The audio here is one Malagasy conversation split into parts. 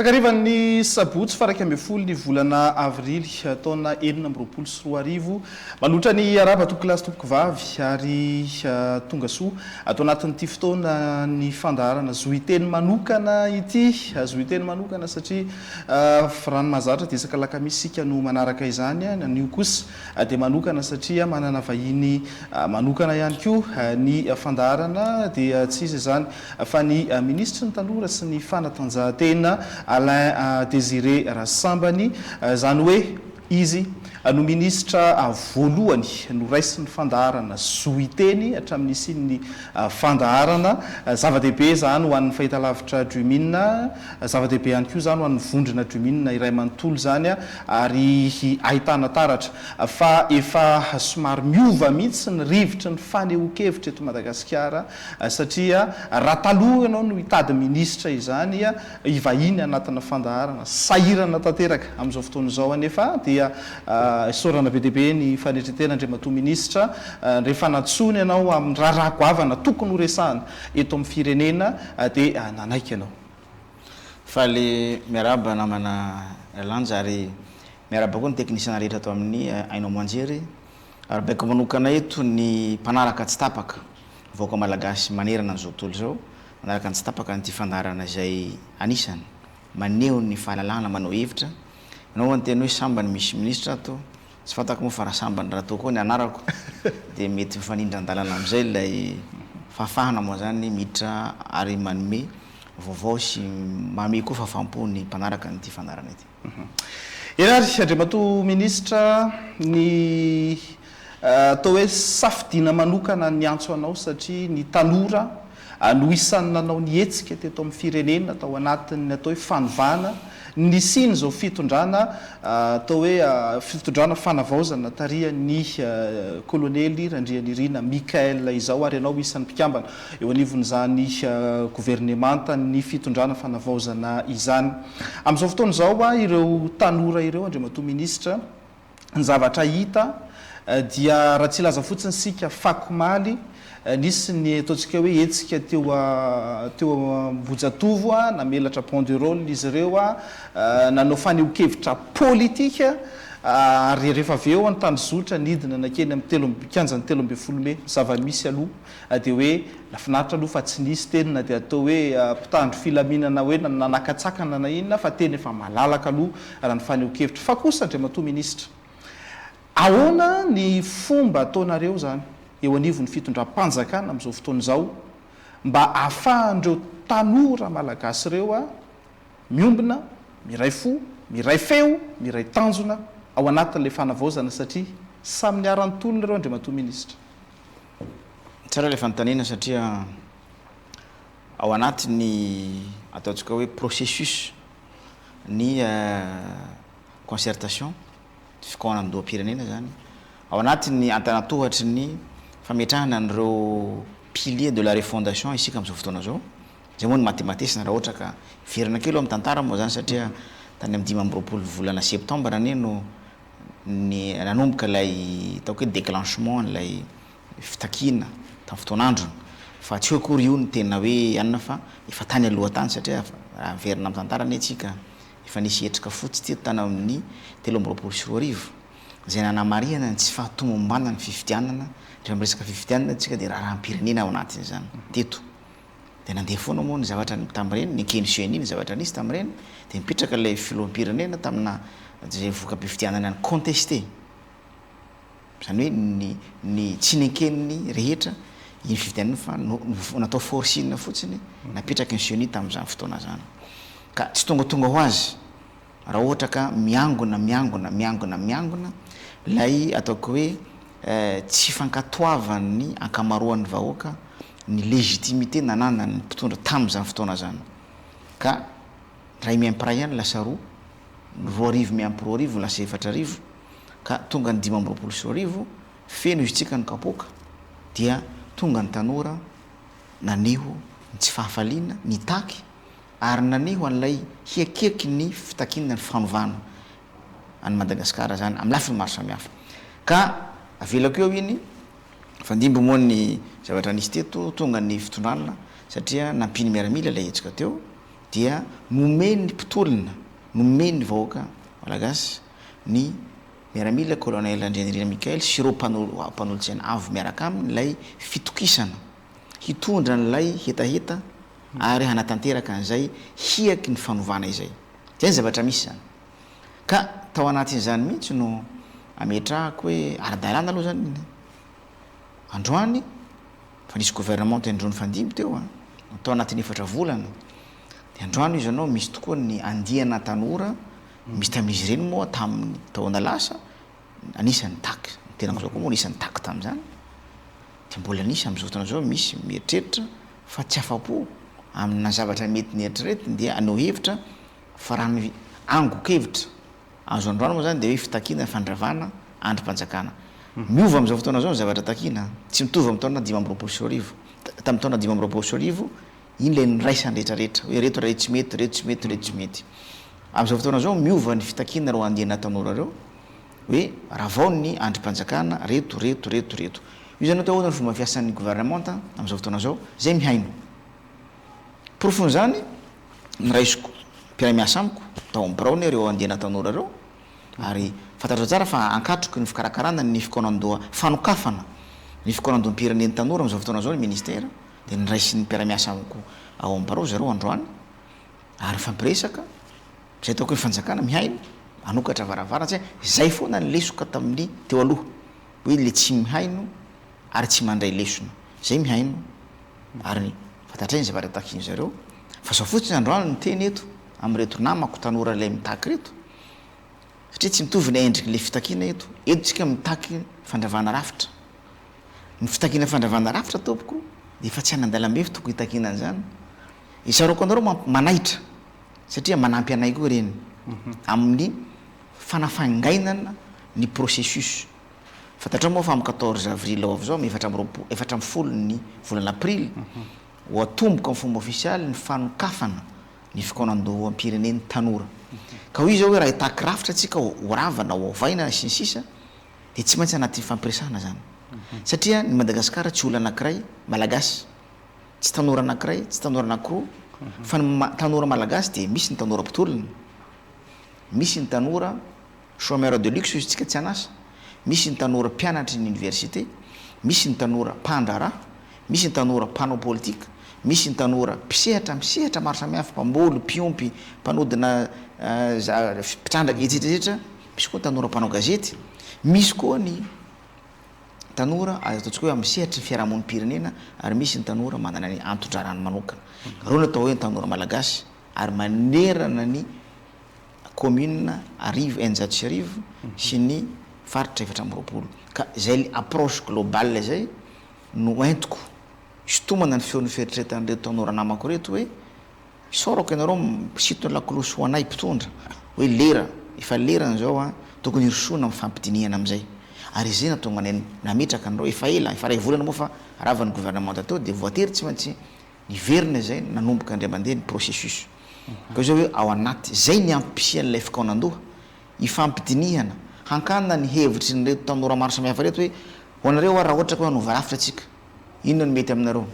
Takarivan'ny sabotsy faha 11 ny volana avrily taona 2026. Manotra ny arahaba tompokolahy sy tompokovavy ary tonga soa ato anatin'ity fotoana ny fandaharana zo hiteny manokana ity. Zo hiteny manokana satria raha ny mahazatra dia isaka alakamisy isika no manaraka izany. Anio kosa dia manokana satria manana vahiny manokana ihany koa ny fandaharana dia tsy iza izany fa ny minisitry ny tanora sy ny fanatanjahantena Alain Désiré Rasambany, izany hoe izy no minisitra voalohany noraisin'ny fandaharana Zo Hiteny hatramin'ny nisian'ny fandaharana. Zava-dehibe izany ho an'ny fahitalavitra Dream'in, zava-dehibe ihany koa izany ho an'ny vondrona Dream'in iray manontolo izany ary ahitana taratra fa efa somary miova mihitsy ny rivotry ny fanehoan-kevitra eto Madagasikara Satria raha taloha ianao no hitady minisitra izany hivahiny anatina fandaharana, sahirana tanteraka. Amin'izao fotoana izao anefa dia isaorana be dia be ny fanetren-tena Andriamatoa Minisitra rehefa nantsoina ianao amin'ny raharaha goavana tokony horesahana eto amin'ny firenena dia nanaiky ianao. Faly miarahaba namana Lanja ary miarahaba koa ny teknisiana rehetra ato amin'ny haino aman-jery. Arahabaiko manokana eto ny mpanaraka tsy tapaka, vahoaka malagasy manerana an'izao tontolo izao, manaraka ny tsy tapaka an'ity fandaharana izay anisany maneho ny fahalalahana manao hevitra. Ianao moa niteny hoe sambany misy minisitra ato, tsy fantako moa fa raha sambany raha toa koa ny anarako dia mety mifanindran-dalana amin'izay ilay fahafahana moa izany miditra ary manome vaovao sy manome koa fahafaham-po ny mpanaraka an'ity fandaharana ity. Eny ary, Andriamatoa Minisitra, ny atao hoe safidiana manokana ny niantso anao satria ny tanora no isan'ny nanao ny hetsika teto amin'ny firenena tao anatin'ny atao hoe fanovana nisian'izao fitondrana atao hoe fitondrana fanavaozana tarihan'ny Kolonely Randrianirina Michaël izao ary ianao isan'ny mpikambana eo anivon'izany governemantan'ny fitondrana fanavaozana izany. Amin'izao fotoana izao ireo tanora ireo, Andriamatoa Minisitra, ny zavatra hita dia raha tsy hilaza fotsiny isika fakomaly nisy ny ataontsika hoe hetsika teo teo Ambohijatovo, namelatra banderole izy ireo, nanao fanehoan-kevitra politika ary rehefa avy eo nitandrozotra nidina nankeny amin'ny telo amby kianjan'ny 13 mey. Ny zava-misy aloha dia hoe nafinaritra aloha fa tsy nisy teny na dia atao hoe mpitandro filaminana hoe nanakatsakana na inona fa teny efa malalaka aloha raha ny fanehoan-kevitra. Fa kosa Andriamatoa Minisitra, ahoana ny fomba ataonareo izany eo anivon'ny fitondram-panjakana amin'izao fotoana izao mba ahafahan'ireo tanora malagasy ireo miombona, miray fo, miray feo, miray tanjona ao anatin'ilay fanavaozana satria samy niara-nitolona ireo Andriamatoa Minisitra. Tsara ilay fanontaniana satria ao anaty ny ataontsika hoe processus ny concertation, fikaonandoham-pirenena izany, ao anatin'ny antanatohatry ny fametrahana an'ireo piliers de la refondation isika amin'izao fotoana izao, izay moa no matimatesina raha ohatra ka hiverina kely eo amin'ny tantara moa izany satria tany amin'ny 25 volana septambra anie no ny nanomboka ilay ataoko hoe déclenchement an'ilay fitakiana tamin'ny fotoan'androny fa tsy hoe akory io no tena hoe anona fa efa tany aloha tany satria raha miverina amin'ny tantara anie tsika efa nisy hetrika fotsy teto tany amin'ny 2023 izay nanamarihana ny tsy fahatomombanan'ny fifidianana rehefa miresaka fifidianana tsika dia raharaham-pirenena ao anatin'izany teto Dia nandeha foana moa ny zavatra tamin'ireny, neken'ny ceni ny zavatra nisy tamin'ireny, dia nipetraka ilay filoham-pirenena tamina izay voka-pifidianana ny contesté, izany hoe ny ny tsy neken'ny rehetra iny fifidianana iny fa natao forcing fotsiny napetraky ny ceni tamin'izany fotoana izany. Ka tsy tongatonga ho azy Raha ohatra ka miangona, miangona, miangona, miangona ilay ataoko hoe tsy fankatoavan'ny ankamaroan'ny vahoaka ny légitimité nananan'ny mpitondra tamin'izany fotoana izany. Ka iray miampy iray ihany lasa roa, ny 2000 miampy 2000 lasa 4000, ka tonga ny 2025, feno izy tsika ny kapoaka, dia tonga ny tanora naneho ny tsy fahafaliana, nitaky, ary naneho an'ilay hiakiaky ny fitakiana ny fanovana an'i Madagasikara izany amin'ny lafiny maro samihafa. Ka avelako eo iny, fandimby moa ny zavatra nisy teto, tonga ny fitondrana satria nampian'ny miaramila ilay hetsika teo, dia nomen'ny mpitolona, nomen'ny vahoaka Malagasy ny miaramila Colonel Andrianirina Michael sy ireo mpanolotsaina avo miaraka aminy ilay fitokisana hitondra an'ilay hetaheta ary hanatanteraka an'izay hiaky ny fanovana izay. Izay ny zavatra misy izany. Ka tao anatin'izany mihitsy no ametrahako hoe ara-dalàna aloha izany ny androany fa nisy gouvernement indroa nifandimby teo an, tao anatin'ny efatra volana. Dia androany izy anao misy tokoa ny andiana tanora, misy tamin'izy ireny moa tamin'ny taona lasa anisan'ny nitaky, ny tenako izao koa moa anisan'ny nitaky tamin'izany. Dia mbola nisy amin'izao fotoana izao misy mieritreritra fa tsy afa-po amina zavatra mety neritreretiny dia haneho hevitra fa raha ny angon-kevitra azo androany moa izany dia hoe fitakiana ny fandravana andrim-panjakana. Miova amin'izao fotoana izao ny zavatra takiana, tsy mitovy amin'ny taona 2025. Tamin'ny taona 2025 iny ilay niraisan'ny rehetra rehetra hoe ireto raha tsy mety, ireto tsy mety, ireto tsy mety. Amin'izao fotoana izao miova ny fitakiana ireo andiana tanora ireo hoe ravao ny andrim-panjakana reto, reto, reto, reto. Io izany atao ahoana ny fomba fiasan'ny governemanta amin'izao fotoana izao, izay mihaino. Porofon'izany, noraisiko mpiara-miasa amiko tao amin'ny biraony ireo andiana tanora ireo ary fantatrao tsara fa ankatroky ny fikarakarana ny fikaonandoha fanokafana ny fikaonandoham-pirenen'ny tanora amin'izao fotoana izao ny ministera dia noraisin'ny mpiara-miasa amiko ao amin'ny birao zareo androany ary nifampiresaka izay ataoko hoe fanjakana mihaino manokatra varavarana satria izay foana ny lesoka tamin'ny teo aloha hoe le tsy mihaino ary tsy mandray lesona izay mihaino ary fantatray ny zavatra takian'ny zareo fa zao fotsiny androany ny teny eto amin'ireto namako tanora ilay mitaky ireto satria tsy mitovy ny endriky le fitakiana eto eto tsika mitaky fandravana rafitra ny fitakiana fandravana rafitra tompoko dia efa tsy any an-dalambe fa tokony hitakiana an'izany isaorako anareo manaitra satria manampy anay koa ireny amin'ny fanafaingainana ny processus Fantatrao moa fa amin'ny quatorze avril ho avy izao, amin'ny 24 14 ny volana aprily, ho atomboka amin'ny fomba ofisialy ny fanokafana ny fikaonandoham-pirenen'ny tanora. Ka hoy izy hoe raha hitaky rafitra tsika ho ravana, ho ovaina sy ny sisa dia tsy maintsy anatin'ny fifampiresahana izany. Satria ny Madagasikara tsy olona anankiray, Malagasy, tsy tanora anankiray, tsy tanora anankiroa, fa ny tanora Malagasy dia misy ny tanora mpitolona, misy ny tanora Chômeur de luxe izy tsika tsy an'asa, misy ny tanora mpianatry ny université, misy ny tanora mpandraharaha, misy ny tanora mpanao politika, misy ny tanora mpisehatra amin'ny sehatra maro samihafa, mpamboly, mpiompy, mpanodina mpitrandraka etsetra etsetra, misy koa ny tanora mpanao gazety, misy koa ny tanora azo ataontsika hoe amin'ny sehatry ny fiarahamonim-pirenena ary misy ny tanora manana ny anton-draharahany manokana. Ireo no atao hoe ny tanora malagasy ary manerana ny commune arivo, 1600 sy ny faritra 24. Ka izay le approche globale izay no entiko hisintomana ny feon'ny fieritreretan'ireto tanora namako ireto hoe isaorako ianareo misintona lakolosy ho anay mpitondra hoe lera, efa lerany izao an, tokony hirosoana amin'ny fampidinihana amin'izay. Ary izay nahatonga anay nametraka an'ireo, efa ela, efa iray volana moa fa rava ny gouvernemanta teo dia voatery tsy maintsy Niverina izay nanomboka indray mandeha ny processus. Ka izao hoe ao anaty, izay ny antom-pisian'ilay fikaonandoha, ifampidinihana, hankana ny hevitry ny reto tanora maro samihafa ireto hoe ho anareo ary raha ohatra ka hoe hanova rafitra tsika, inona no mety aminareo?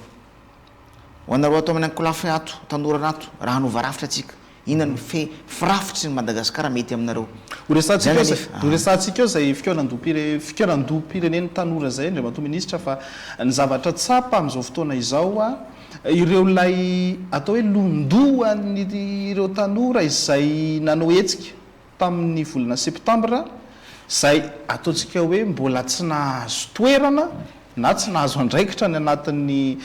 Ho anareo ato amin'ny ankolafy ato, tanora ato, raha hanova rafitra tsika, Inona no fe firafitry ny Madagasikara mety aminareo? Ho resahantsika eo izay, ho resahantsika eo izay fikaonandoham-pire, fikaonandoham-pirenen'ny tanora izay Andriamatoa Minisitra fa ny zavatra tsapa amin'izao fotoana izao ireo ilay atao hoe londohan'ireo tanora izay nanao hetsika tamin'ny volana septambra izay ataontsika hoe mbola tsy nahazo toerana na tsy nahazo andraikitra any anatin'ny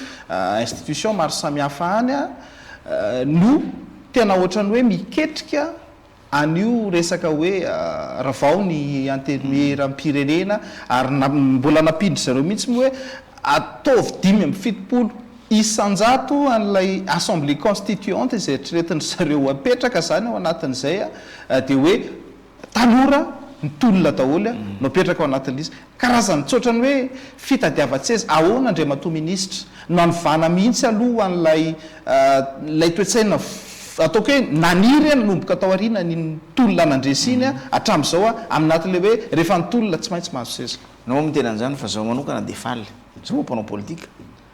institution maro samihafa any no tena ohatran'ny hoe miketrika an'io resaka hoe ravao ny antenimieram-pirenena ary mbola nampian-dry zareo mihitsy moa hoe ataovy 75% an'ilay assemblée constituante izay eritreretin-dry zareo hapetraka izany ao anatin'izay dia hoe tanora mitolona daholo no apetraka ao anatin'ilay izy. Karazany tsy ohatran'ny hoe fitadiavan-tseza. Ahoana Andriamatoa Minisitra no hanovana mihitsy aloha an'ilay ilay toe-tsaina ataoko hoe naniry nanomboka tao aoriana iny tolona nandresy iny hatramin'izao aminatin'ilay hoe rehefa nitolona tsy maintsy mahazo seza. Nao miteny an'izany fa zaho manokana dia faly. Zaho moa mpanao politika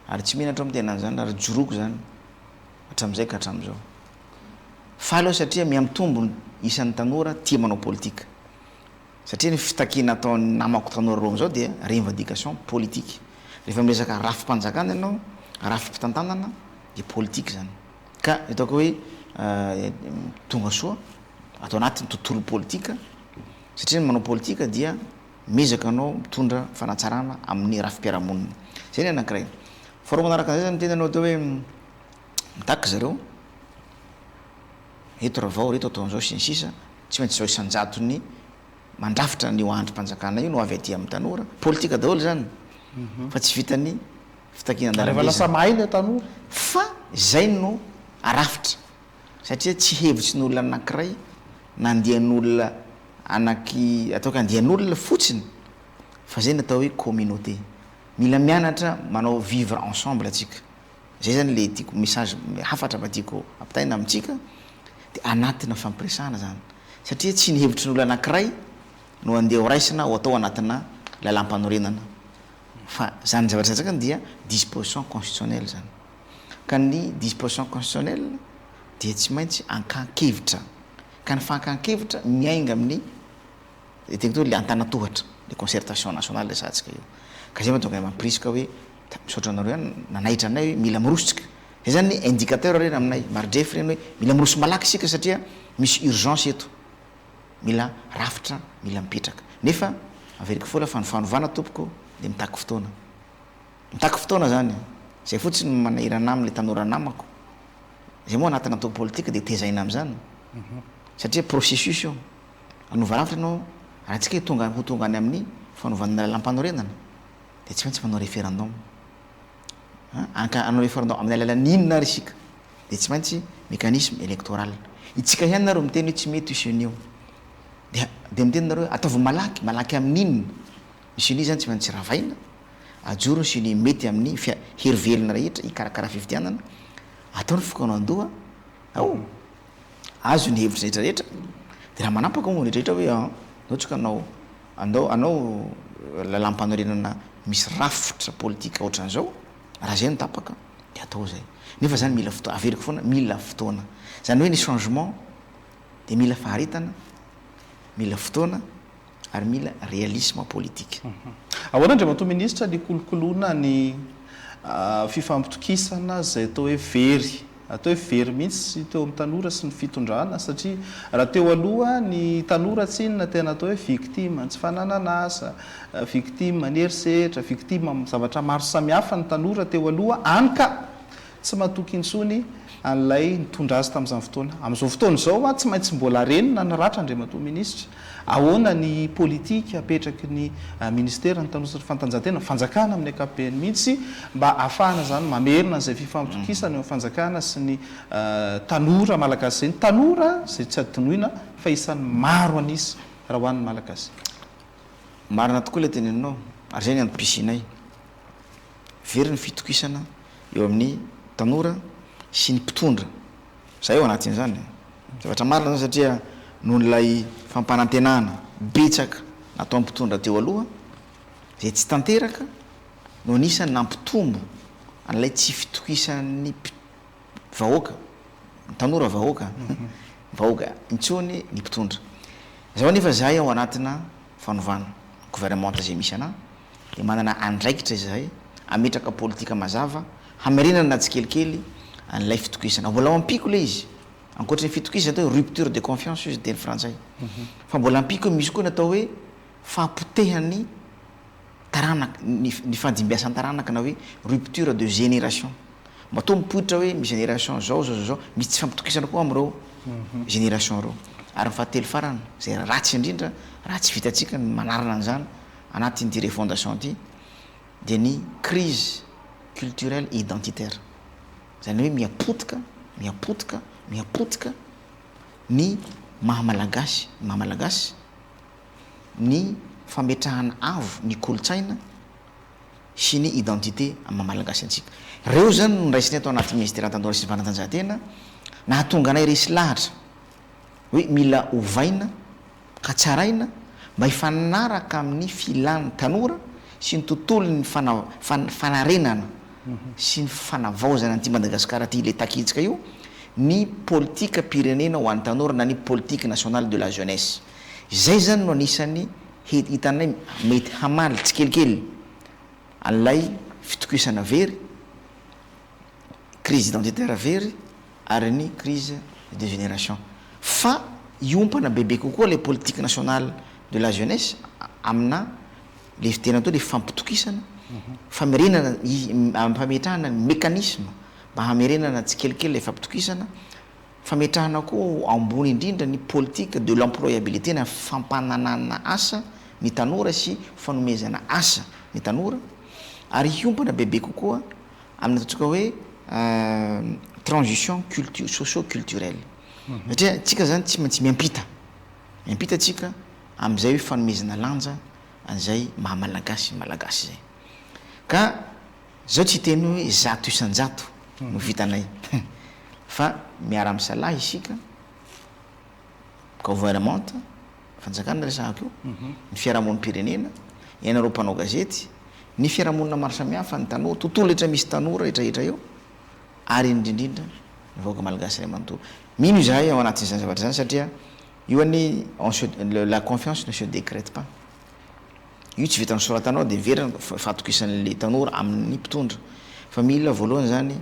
ary tsy menatra aho miteny an'izany ary joroko izany hatramin'izay ka hatramin'izao. Faly aho satria mihamitombo ny isan'ny tanora tia manao politika. Satria ny fitakiana ataon'ny namako tanora roa amin'izao dia revendication politique. Rehefa miresaka rafi-panjakana ianao, rafi-pitantanana dia politique izany. Ka hitako hoe tonga soa ato anatin'ny tontolo politika satria ny manao politika dia miezaka anao mitondra fanatsarana amin'ny rafi-piarahamonina. Izay ny anankiray. Faharoa manaraka an'izay zany miteny anao atao hoe mitaky zareo, reto ravao, reto atao an'izao sy ny sisa, tsy maintsy izao isan-jatony mandrafitra an'io andrim-panjakana io no avy aty amin'ny tanora. Politika daholo izany fa tsy vitan'ny fitakiana Ary efa an-dalambe lasa izany. mahay ilay tanora. Fa izay no arafitra satria tsy hevitry ny olona anankiray na andian'olona anaky ataoko andian'olona fotsiny fa izay no atao hoe communauté. Mila mianatra manao vivre ensemble atsika. Zay zany le tiako message hafatra mba tiako ampitaina amintsika de anatina fampiresahana zany satria tsy ny hevitry ny olona anakiray no andeha ho raisina ho atao anatina lalampanorenana fa zany zavatra zany dia disposition constitutionnelle zany ka ny disposition constitutionnelle dia tsy maintsy ankan-kevitra ka ny fankan-kevitra miainga amin'ny Dia teo le antanatohatra, le concertation nationale resahantsika io. Ka zay mahatonga ahy mampirisika hoe misaotra anareo ihany nanaitra anay hoe mila miroso tsika. Zay zany ny indicateur reny aminay, maridrefy reny hoe mila miroso malaky isika satria misy urgence eto. Mila rafitra, mila mipetraka. Nefa averiko foana fa ny fanovana tompoko dia mitaky fotoana. Mitaky fotoana zany. Zay fotsiny no manahirana aminy le tanora namako. Zay moa anatina antoko politika dia tezaina amizany. Satria processus io. Hanova rafitra ianao, raha tsika tonga ho tonga any amin'ny fanovana ny lalàmpanorenana dia tsy maintsy manao référendum. An, ka hanao référendum amin'ny alalan'ny inona ary isika? Dia tsy maintsy mécanisme électoral. Itsika ihany nareo miteny hoe tsy mety io ceni io. Dia dia miteny nareo hoe ataovy malaky, malaky amin'ny inona? Ny ceni zany tsy maintsy ravaina, ajoro ny ceni mety amin'ny fia- hery velona rehetra hikarakara fifidianana, atao ny fikaonandoha, ao. Azo ny hevitra rehetra rehetra dia raha manapaka moa ny rehetra rehetra hoe an, andao tsika hanao, andao hanao lalàmpanorenana misy rafitra politika ohatran'izao, raha izay no tapaka dia atao izay. Nefa izany mila fotoana, averiko foana, mila fotoana. Izany hoe ny changement dia mila faharetana, mila fotoana ary mila réalisme politique. Ahoana Andriamatoa Minisitra ny kolokoloana ny fifampitokisana izay atao hoe very, atao hoe very mihitsy teo amin'ny tanora sy ny fitondrana satria raha teo aloha ny tanora tsinona tena atao hoe victime ny tsy fananana asa, victime ny herisetra, victime amin'ny zavatra maro samihafa ny tanora teo aloha any ka Tsy matoky intsony an'ilay nitondra azy tamin'izany fotoana. Amin'izao fotoana izao, tsy maintsy mbola renina ny ratra, Andriamatoa Minisitra. Ahoana ny politika apetraky ny Ministeran'ny Tanora sy ny Fantanjahantena, fanjakana amin'ny ankapobeny mihitsy, mba hahafahana izany mamerina an'izay fifampitokisana eo amin'ny fanjakana sy ny tanora malagasy izay. Ny tanora izay tsy adinoina fa isan'ny maro an'isa raha ho an'ny Malagasy. Marina tokoa ilay teneninao, ary izay ny antom-pisianay. Very ny fitokisana eo amin'ny tanora sy ny mpitondra. Izahay ao anatin'izany. Zavatra marina izany satria noho ilay fampanantenana betsaka nataon'ny mpitondra teo aloha izay tsy tanteraka no anisan'ny nampitombo an'ilay tsy fitokisan'ny vahoaka, ny tanora vahoaka, vahoaka intsony ny mpitondra. Izao anefa izahay ao anatina fanovana gouvernemanta izay misy anà dia manana andraikitra izahay hametraka politika mazava hamerenana tsikelikely an'ilay fitokisana. Mbola ao ampiako ilay izy, ankoatry ny fitokisana atao hoe rupture de confiance hoy izy teny frantsay. Fa mbola ampiako hoe misy koa ny atao hoe fahapotehan'ny taranaka, ny ny fandimbiasan'ny taranaka na hoe rupture de génération. Matoa mipoitra hoe misy génération zao zao zao zao, misy tsy fampitokisana koa amin'ireo génération ireo. Ary ny fahatelo farany, izay ratsy indrindra raha tsy vitantsika ny manarina an'izany anatin'ity refondation ity dia ny crise culturelle et identitaire. Izany hoe miha-potika, miha-potika, miha-potika ny maha malagasy, ny maha malagasy, ny fametrahana avo ny kolontsaina sy ny identité amin'ny maha malagasy antsika. Ireo izany no niraisinay tao anatin'ny Ministeran'ny Tanora sy ny Fanatanjahantena nahatonga anay resy lahatra hoe mila ovaina ka tsaraina mba hifanaraka amin'ny filan'ny tanora sy ny tontolon'ny fanarenana sy ny fanavaozana an'ity Madagasikara ity ilay takintsika io. ny politikam-pirenena ho an'ny tanora na ny politique nationale de la jeunesse. Izay izany no anisan'ny hitanay mety hamaly tsikelikely an'ilay fitokisana very, crise identitaire very ary ny crise de génération. Fa hiompana bebe kokoa ilay politique nationale de la jeunesse amina ilay fiteny atao ilay fampitokisana, famerenana, fametrahana ny mécanisme mba hamerenana tsikelikely ilay fampitokisana, fametrahana koa ambony indrindra ny politique de l'employabilité na fampananana asa ny tanora sy fanomezana asa ny tanora ary hiompana bebe kokoa amin'ny ataontsika hoe transition cultu socio culturelle satria tsika zany tsy maintsy miampita, miampita tsika amin'izay hoe fanomezana lanja an'izay maha malagasy ny malagasy izay ka Zao tsy hiteny hoe 100% no vitanay fa miara misalahy isika, gouvernement, fanjakana resahako io, ny fiarahamonim-pirenena, ianareo mpanao gazety, ny fiarahamonina maro samihafa, ny tanora, tontolo rehetra misy tanora rehetrarehetra eo ary indrindrindra ny vahoaka malagasy iray manontolo. Mino izahay ao anatin'izany zavatra izany satria io anie on se la confiance ne se décrète pas. Io tsy vitan'ny soratanao dia very ny fahatokisan'le tanora amin'ny mpitondra fa mila voalohany zany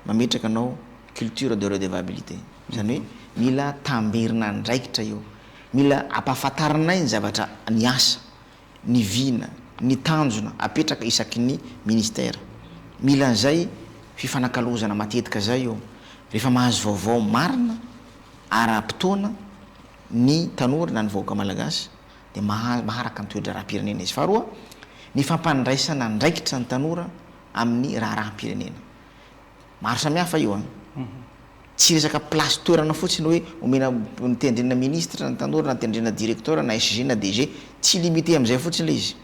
mametraka anao culture de redevabilité zany hoe mila tamberina andraikitra io, mila ampahafantarinay ny zavatra ny asa, ny vina, ny tanjona apetraka isaky ny ministère, mila an'izay fifanakalozana matetika zay io rehefa mahazo vaovao marina ara-potoana ny tanora na ny vahoaka malagasy. dia maharaka ny toe-draharaham-pirenena izy. Faharoa, ny fampandraisana andraikitra ny tanora amin'ny raharaham-pirenena. Maro samihafa io an! Tsy resaka place toerana fotsiny hoe omena tendrena ministre ny tanora na tendrena directeur na SG na DG, tsy limité amin'izay fotsiny ilay izy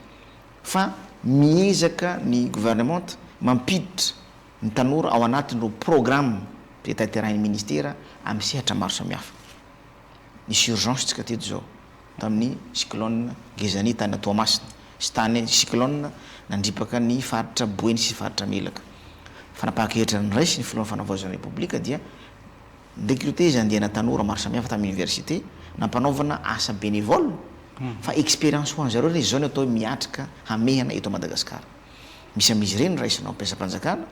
fa miezaka ny gouvernement mampiditra ny tanora ao anatin'ireo programme izay tanterahin'ny ministera amin'ny sehatra maro samihafa. Nisy urgence tsika teto izao tamin'ny cyclone Gezani tany Toamasina sy tany cyclone nandripaka ny faritra Boeny sy faritra Melaka. Fanapahan-kevitra noraisin'ny filohan'ny fanavaozana ny Repoblika dia ni-recruter izy andiana tanora maro samihafa tamin'ny université nampanaovana asa bénévole fa expérience ho an'zareo re izao ny atao hoe miatrika hamehana eto Madagasikara. Misy amin'izy ireny raisina ho mpiasam-panjakana,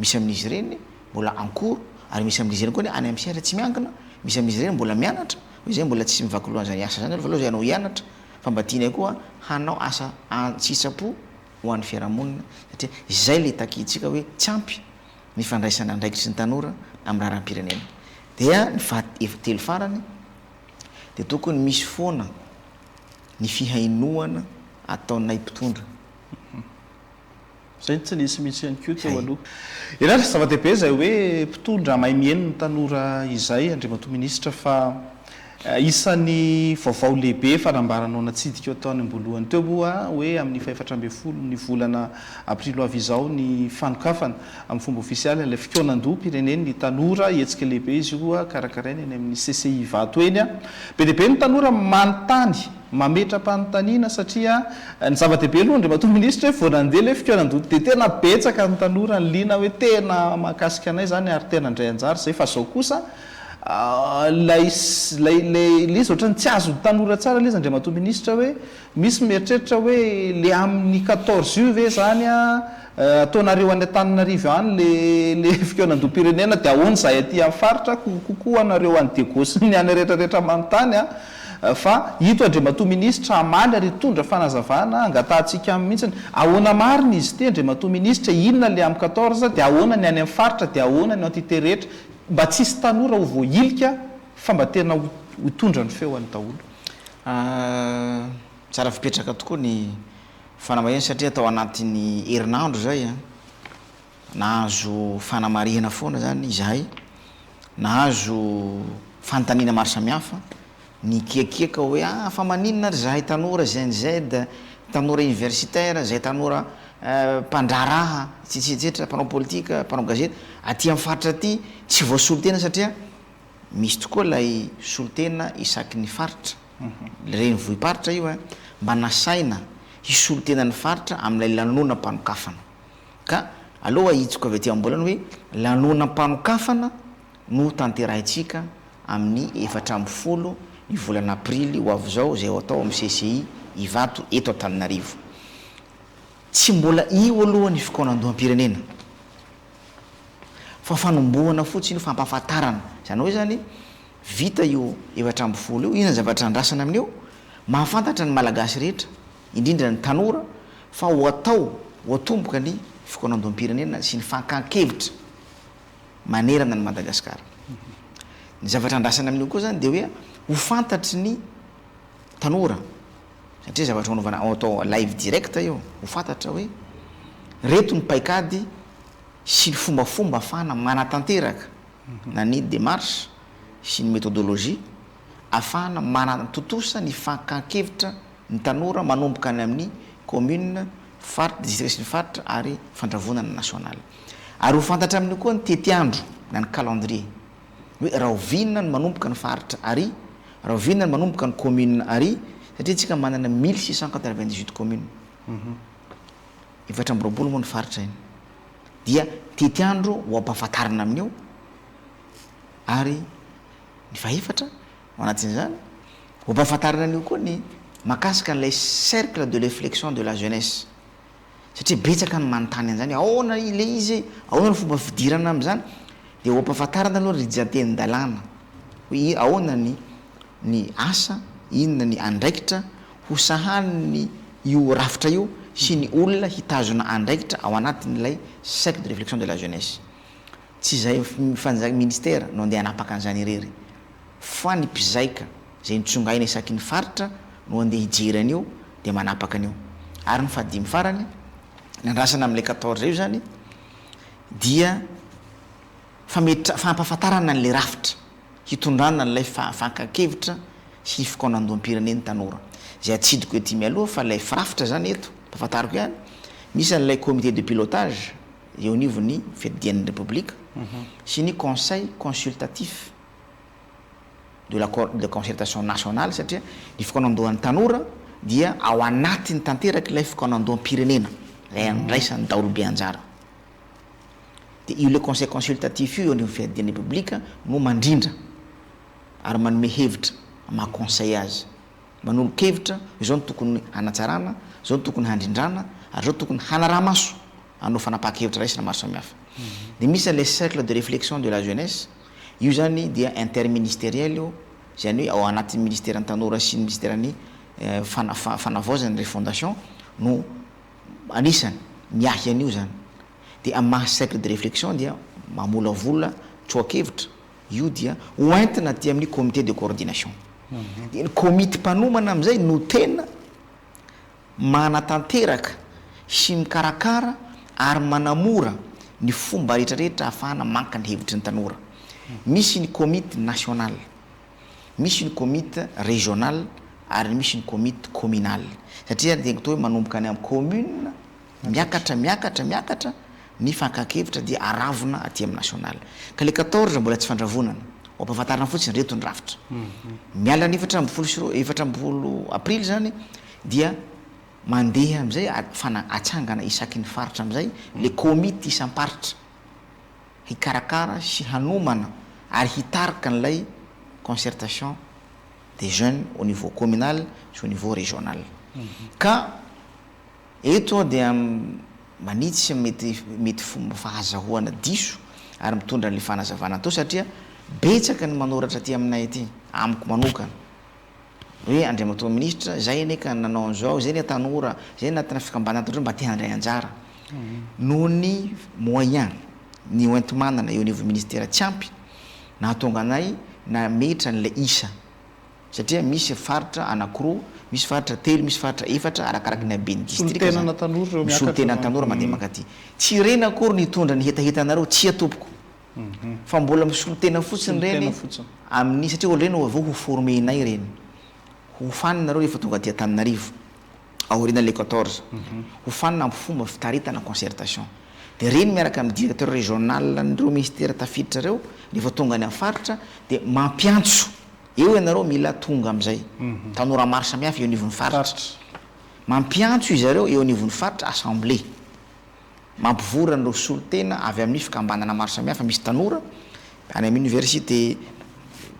misy amin'izy ireny mbola en cours ary misy amin'izy ireny koa any amin'ny sehatra tsy miankina, misy amin'izy ireny mbola mianatra, hoy izay mbola tsy mivaky loha an'izany asa izany aloha fa aleo izay hanao hianatra fa mba tianay koa hanao asa an-tsitrapo ho an'ny fiarahamonina satria izay ilay takintsika hoe tsy ampy ny fandraisana andraikitry ny tanora amin'ny raharaham-pirenena. Dia ny faha telo farany dia tokony misy foana ny fihainoana ataonay mpitondra. Izay no tsy nisy mihitsy ihany koa teo aloha. Eny ary, zava-dehibe izay hoe mpitondra mahay mihaino ny tanora izay, Andriamatoa Minisitra, fa isan'ny vaovao lehibe efa nambaranao natsidika tany am-boalohany teo moa hoe amin'ny fahefatra ambin'ny folo ny volana aprily ho avy izao ny fanokafana amin'ny fomba ofisialy an'ilay fikaonandoham-pirenen'ny tanora, hetsika lehibe izy io karakaraina eny amin'ny CCI Ivato eny. Be dia be ny tanora manontany Mametra-panontaniana satria ny zava-dehibe aloha Andriamatoa Minisitra hoe vao nandeha ilay fikaonan-doha dia tena betsaka ny tanora niliana hoe tena mahakasika anay izany ary tena handray anjara izay fa izao kosa ilay ilay ilay izy ohatran'ny tsy azon'ny tanora tsara ilay izy Andriamatoa Minisitra hoe misy mieritreritra hoe le amin'ny quatorze io ve izany Ataonareo any Antananarivo any le le fikaonandoham-pirenena dia ahoana izahay aty amin'ny faritra kokoa anareo any Diego sy ny any rehetra rehetra manontany a! Fa ito Andriamatoa Minisitra hamaly ary hitondra fanazavana angatahantsika aminy mihitsiny. Ahoana marina izy ity Andriamatoa Minisitra? Inona le amin'ny quatorze dia ahoana ny any amin'ny faritra dia ahoana ny entité rehetra? Mba tsy hisy tanora ho voahilika fa mba tena ho hitondra ny feo any daholo. Tsara fipetraka tokoa ny Fanamarihana satria tao anatin'ny herinandro izay an, nahazo fanamarihana foana izany izahay, nahazo fanontaniana maro samihafa, nikiakiaka hoe ah fa maninona ary izahay tanora Gen Z, tanora universitaire, izay tanora mpandraharaha, etsetra etsetra, mpanao politika, mpanao gazety, aty amin'ny faritra aty tsy voasolo tena satria misy tokoa ilay solontena isaky ny faritra. Renivohi-paritra io mba nasaina hisolo tena ny faritra amin'ilay lanonam-panokafana. Ka aleo ahitsiko avy aty am-boalohany hoe lanonam-panokafana no tanterahintsika amin'ny 14 ny volana aprily ho avy izao izay ho atao amin'ny CCI Ivato eto Antananarivo. Tsy mbola io aloha ny fikaonandoham-pirenena fa fanombohana fotsiny io, fampahafantarana. Izany hoe izany vita io 14 io, inona ny zavatra andrasana amin'io? Mahafantatra ny Malagasy rehetra, indrindra ny tanora fa ho atao, ho atomboka ny fikaonandoham-pirenena sy ny fankan-kevitra manerana an'i Madagasikara. Ny zavatra andrasana amin'io koa izany dia hoe ho fantatry ny tanora, satria zavatra hanaovana atao live direct io, ho fantatra hoe reto ny paikady sy ny fombafomba ahafahana manatanteraka na ny démarche sy ny méthodologie ahafahana manatontosa ny fankan-kevitra ny tanora manomboka any amin'ny commune, faritra, district sy ny faritra ary fandravonana national. Ary ho fantatra amin'io koa ny tetiandro na ny calendrier hoe rahoviana no manomboka ny faritra ary, rahoviana no manomboka ny commune ary, satria tsika manana 1698 communes. 24 moa ny faritra iny. Dia tetiandro ho ampahafantarina amin'io ary ny fahefatra ao anatin'izany, ho ampahafantarina an'io koa ny mahakasika an'ilay cercle de réflexion de la jeunesse. Satria betsaka ny manontany an'izany hoe ahoana ilay izy e, ahoana ny fomba fidirana amin'izany, dia ho ampahafantarina aloha ny rijan-tenin-dalàna hoe ahoana ny ny asa, inona ny andraikitra ho sahanin'ny io rafitra io sy ny olona hitazona andraikitra ao anatin'ilay cercle de réflexion de la jeunesse. Tsy izay fanjaka ministera no andeha hanapaka an'izany irery fa ny mpizaika izay notsongaina isaky ny faritra no andeha hijery an'io dia manapaka an'io. Ary ny fahadimy farany, ny andrasana amin'ilay 14 io izany dia fametra- fampahafantarana an'ilay rafitra hitondrana an'ilay fakan-kevitra sy fikaonandoham-pirenen'ny tanora. Izay atsidiko ety mialoha fa ilay firafitra izany eto, ampahafantariko ihany, misy an'ilay comité de pilotage eo anivon'ny fiadidian'ny Repoblika sy ny conseil consultatif de la de concertation nationale satria ny fikaonandohan'ny tanora dia ao anatiny tanteraka ilay fikaonandoham-pirenena izay andraisan'ny daholobe anjara. Dia io le conseil consultatif io eo anivon'ny fiadidian'ny Repoblika no mandrindra ary manome hevitra maha conseil azy. Manolo-kevitra, izao no tokony hanatsarana, izao no tokony handrindrana ary izao tokony hanaraha-maso an'ireo fanapahan-kevitra raisina maro samihafa. Dia misy an'ilay cercle de réflexion de la jeunesse, io izany dia interministériel io, izany hoe ao anatin'ny ministeran'ny tanora sy ny ministeran'ny fanavaozana, refondation, no anisany miahy an'io izany. Dia amin'ny maha cercle de réflexion dia mamolavola tsoa-kevitra, io dia ho entina aty amin'ny comité de coordination. Dia ny komity mpanomana amin'izay no tena manatanteraka sy mikarakara ary manamora ny fomba rehetrarehetra ahafahana maka ny hevitry ny tanora. Misy ny komity national, misy ny komity regional ary misy ny komity communal. Satria dia toa hoe manomboka any amin'ny commune Miakatra, miakatra, miakatra ny fankan-kevitra dia aravona aty amin'ny national. Ka le 14 mbola tsy fandravonana. Ho ampahafantarina fotsiny reto ny rafitra. Miala ny 14 sy roa, 14 aprily zany dia mandeha amin'izay fana, atsangana isaky ny faritra amin'izay le komity isam-paritra hikarakara sy hanomana ary hitarika an'ilay concertation des jeunes au niveau communal sy au niveau régional. Ka Eto aho dia manitsy mety mety fomba fahazahoana diso ary mitondra an'ilay fanazavana atao satria betsaka ny manoratra aty aminay aty, amiko manokana, hoe Andriamatoa Minisitra, izay anie ka nanao an'izao, izay anie tanora, izay anatina fikambanana tanora mba te handray anjara. Noho ny moyen, ny hoenti-manana eo anivon'ny Ministera tsy ampy, nahatonga anay nametra an'ilay isa. Satria misy faritra anakiroa, misy faritra telo, misy faritra efatra arakaraky ny haben'ny distrika zany. Solontenana tanora ireo miakatra Solontenana zany. tanora mandeha mankaty. Tsy ireny akory no hitondra ny hetahetanareo, tsia tompoko. Fa mbola misolo tena fotsiny ireny Solontena fotsiny. amin'ny, satria olo ireny vao ho former-nay ireny. Hofaninareo rehefa tonga aty Antananarivo, aorianan'ilay 14. Hofanina amin'ny fomba fitaritana concertation. Dia ireny miaraka amin'ny directeur régional an'ireo ministera tafiditra ireo, rehefa tonga any amin'ny faritra dia mampiantso. Eo ianareo mila tonga amin'izay. Tanora maro samihafa eo anivon'ny faritra. Mampiantso izareo eo anivon'ny faritra assemblée. Mampivory an'ireo solontena avy amin'ny fikambanana maro samihafa misy tanora. Any amin'ny université,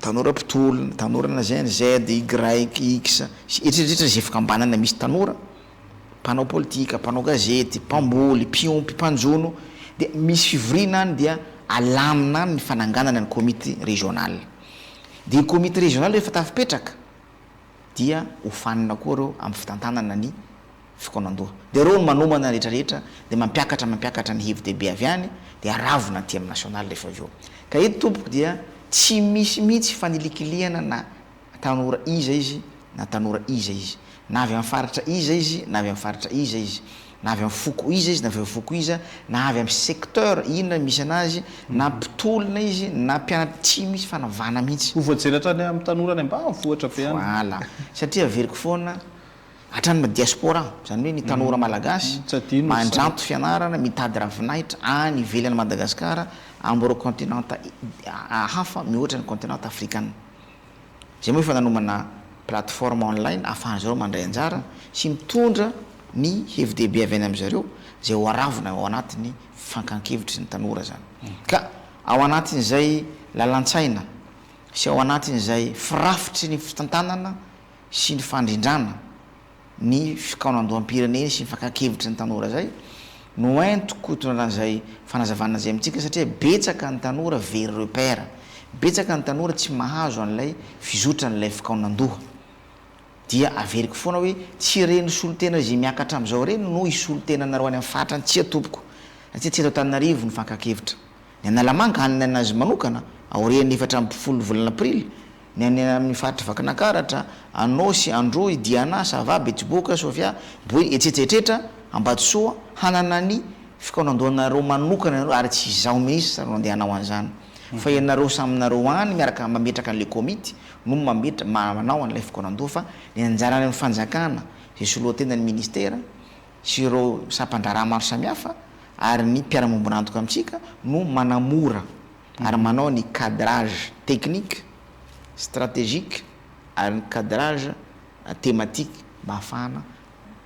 tanora mpitolona, tanora na Gen Z, Y, X, sy etsetra etsetra izay fikambanana misy tanora, mpanao politika, mpanao gazety, mpamboly, mpiompy, mpanjono, dia misy fivoriana any dia alamina any ny fananganana ny komity régional. Dia io komity régional rehefa tafipetraka dia hofanina koa ireo amin'ny fitantanana ny fikaonandoha. Dia ireo no manomana ny rehetra rehetra dia mampiakatra mampiakatra ny hevi-dehibe avy any dia aravona aty amin'ny national rehefa avy eo. Ka eto tompoko dia tsy misy mihitsy fanilikilihana na tanora iza izy na tanora iza izy, na avy amin'ny faritra iza izy na avy amin'ny faritra iza izy, na avy amin'ny foko iza izy na avy amin'ny foko iza, na avy amin'ny secteur inona misy anazy, na mpitolona izy na mpianatra, tsy misy fanavahana mihitsy. Ho voajery hatrany amin'ny tanora any ambanivohitra be any. Voilà. Satria averiko foana, hatrany amin'ny diaspora, izany hoe ny tanora malagasy Tsy adino ry zareo. mandranto fianarana, mitady ravinahitra any ivelan'i Madagasikara, amin'ireo continent hafa mihoatra ny continent afrikana. Izay moa efa nanomana plateforme online ahafahan-dry zareo mandray anjara sy mitondra ny hevi-dehibe avy any amin-dry zareo izay ho aravona ao anatin'ny fankan-kevitry ny tanora izany. Ka ao anatin'izay lalan-tsaina sy ao anatin'izay firafitry ny fitantanana sy ny fandrindrana ny fikaonandoham-pirenena sy ny fakan-kevitry ny tanora izay no entiko hitondrana an'izay fanazavana izay amintsika satria betsaka ny tanora very repère, betsaka ny tanora tsy mahazo an'ilay fizotran'ilay fikaonandoha. Dia averiko foana hoe tsy ireny solontena izay miakatra amin'izao ireny no hisolo tena anareo any amin'ny faritra any, tsia tompoko, satria tsy eto Antananarivo ny fankan-kevitra. Ny Analamanga hanana ny azy manokana aorian'ny 14 volana aprily, ny any amin'ny faritra Vakinankaratra, Anôsy, Androy, Diana, Sava, Betsiboka, Sofia, Boeny, etsetra etretra, Ambatosoa, hanana ny fikaonandohanareo manokana ianareo ary tsy izaho minisitra no andeha hanao an'izany fa ianareo samy nareo any miaraka mametraka an'ilay komity no mametra manao an'ilay fikaonandoha fa ny anjaran'ny fanjakana izay soloantenan'ny ministera sy ireo sampan-draharaha maro samihafa ary ny mpiara-miombon'antoka amintsika no manamora ary manao ny cadrage technique, stratégique ary ny cadrage thématique mba hahafahana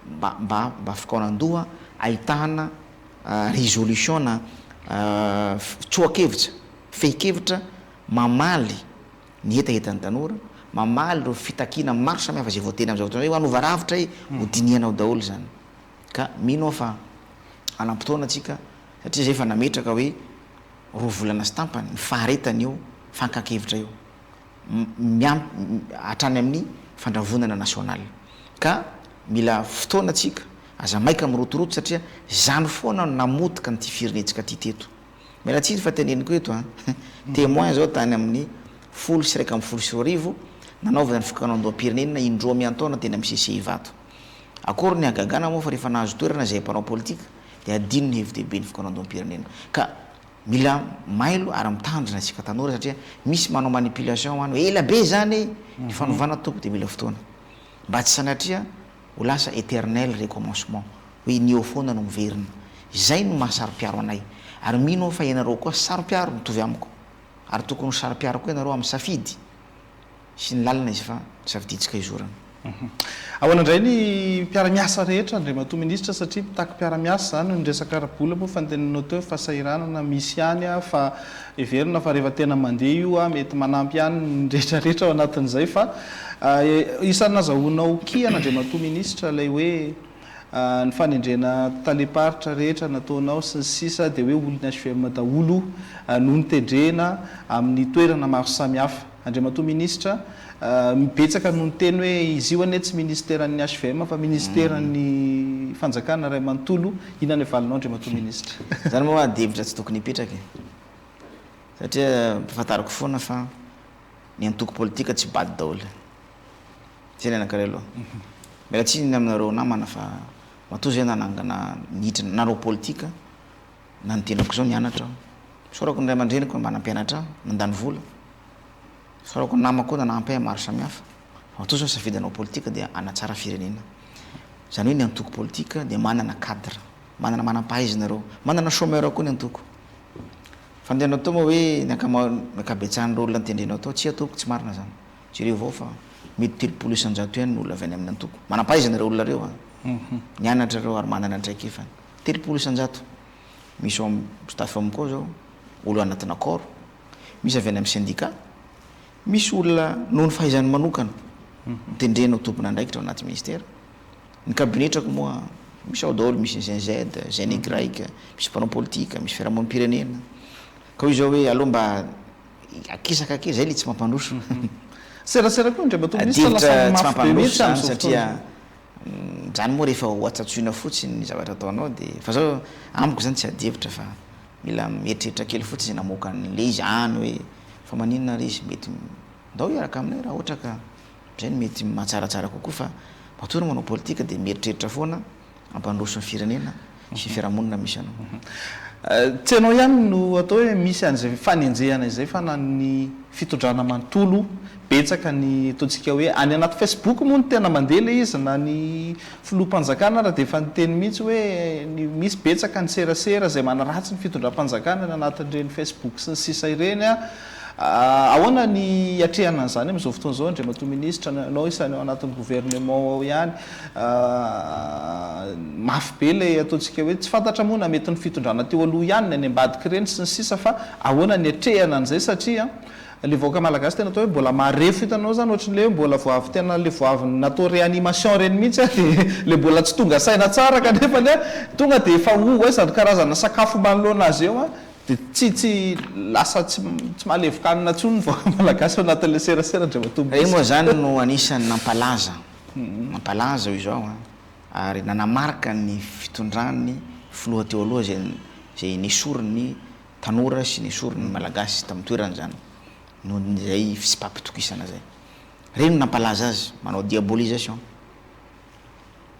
mba mba mba fikaonan-doha ahitana résolution na tsoa-kevitra, fehin-kevitra mamaly ny hetahetan'ny tanora, mamaly ireo fitakiana maro samihafa izay voateny amin'izao fotoana izao hoe hanova rafitra e, ho dinihana ao daholo izany. Ka mino aho fa hanam-potoana tsika satria izay efa nametraka hoe roa volana sy tampany ny faharetan'io fankan-kevitra io, miampy hatrany amin'ny fandravonana nasionaly. Ka mila fotoana tsika, aza maika mirotoroto satria izany foana no namotika an'ity firenentsika ity teto. Miala tsiny fa teneniko eto an! Témoin zao tany amin'ny 2011 nanaovana ny fikaonandoham-pirenena indroa miantaona teny amin'ny CCI Ivato. Akory ny hagagana moa fa rehefa nahazo toerana izay mpanao politika dia adino ny hevi-dehibe ny fikaonandoham-pirenena. Ka mila mailo ary mitandrina isika tanora satria misy manao manipulation any hoe ela be izany e! Ny fanovana tompoko dia mila fotoana. Mba tsy sanatria ho lasa eternel recommencement, hoe ny eo foana no miverina. Izay no maha saro-piaro anay. Ary mino aho fa ianareo koa saro-piaro mitovy amiko. Ary tokony ho saro-piaro koa ianareo amin'ny safidy sy ny lalana izay efa safidintsika hizorana. Ahoana indray ny mpiara-miasa rehetra Andriamatoa Minisitra satria mitaky mpiara-miasa izany ny resaka ara-bola moa fa noteneninao teo fa fahasahiranana misy ihany fa heverina fa rehefa tena mandeha io mety manampy ihany ny rehetra rehetra ao anatin'izay fa isan'ny nazahoanao kihana Andriamatoa Minisitra ilay hoe ny fanendrena talem-paritra rehetra nataonao sy ny sisa dia hoe olon'ny HVM daholo no notendrena amin'ny toerana maro samihafa. Andriamatoa Minisitra, betsaka no niteny hoe izy io anie tsy ministeran'ny HVM fa ministeran'ny fanjakana iray manontolo. Inona ny valinao Andriamatoa Minisitra? Izany moa ady hevitra tsy tokony hipetraka e. Satria ampahafantariko foana fa ny antoko politika tsy bado daholo. Zay ny anankiray aloha. Miala tsiny aminareo namana fa matoa zay nanangana niditra nanao politika na ny tenako zao nianatra aho. Isaorako ny ray aman-dreniko mba nampianatra ahy, nandany vola. Isaorako ny namako koa nanampy ahy maro samihafa. Fa matoa zao nisafidy hanao politika dia hanatsara firenena. Izany hoe ny antoko politika dia manana cadre, manana manam-pahaizana ireo, manana chômeur koa ny antoko. Fa ny tianao atao moa hoe ny ankamaroan'ny ankabetsahan'ireo olona notendrenao tao, tsia tompoko tsy marina izany. Jereo avao fa mety 30% ihany ny olona avy any amin'ny antoko. Manam-pahaizana ireo olona ireo an! Nianatra ireo ary manana ny traikefany. 30%. Misy ao amin'ny staff ao aminy koa izao, olona anatina corps. Misy avy any amin'ny syndicat, misy olona noho ny fahaizany manokana notendrena ho tompon'andraikitra ao anaty ministera. Ny kabinetrako moa misy ao daholo, misy ny Gen Z, Gen Y, misy mpanao politika, misy fiarahamonim-pirenena. Ka hoy izao hoe aleo mba akisaka kely, zay le tsy mampandroso. Serasera koa Andriamatoa Minisitra lasa Adihevitra tsy mafy be mampandroso mihitsy zany amin'izao fotoana satria izao. zany moa rehefa ho atsatsoina fotsiny ny zavatra ataonao dia fa zao amiko zany tsy adihevitra fa mila mieritreritra kely fotsiny izay namoaka an'ilay izy any hoe fa maninona ary izy mety ndao hiaraka aminay raha ohatra ka izay no mety mahatsaratsara kokoa fa matoa ianao manao politika dia mieritreritra foana hampandroso ny firenena sy ny fiarahamonina misy anao. Tsy ianao ihany no atao hoe misy an'izay fanenjehana izay fa na ny fitondrana manontolo, betsaka ny ataontsika hoe any anaty Facebook moa no tena mandeha ilay izy na ny filoham-panjakana ara dia efa niteny mihitsy hoe ny misy betsaka ny serasera izay manaratsy ny fitondram-panjakana any anatin'ireny Facebook sy ny sisa ireny an. Ahoana ny hiatrehana an'izany amin'izao fotoana izao Andriamatoa Minisitra, ianao isan'ny ao anatin'ny gouvernement ao ihany, mafy be ilay ataontsika hoe tsy fantatra moa na mety ny fitondrana teo aloha ihany ny any ambadik'ireny sy ny sisa fa ahoana ny hiatrehana an'izay satria ilay vahoaka malagasy tena atao hoe mbola marefo hitanao izany ohatran'ilay hoe mbola vao avy tena ilay vao avy natao réanimation ireny mihitsy an dia ilay mbola tsy tonga saina tsara kanefa anie tonga dia efa ho aiza ny karazana sakafo manoloana azy eo an Dia tsy tsy lasa tsy tsy mahalevokanina intsony ny vahoaka malagasy ao anatin'ilay serasera Andriamatoa Ireny moa Minisitra. izany no anisan'ny nampalaza, nampalaza io izao an, ary nanamarika ny fitondran'ny filoha teo aloha izay izay nesorin'ny tanora sy nesorin'ny Malagasy tamin'ny toerany izany noho izay fitsipaham-pitokisana izay. Ireny no nampalaza azy, manao diabolisation,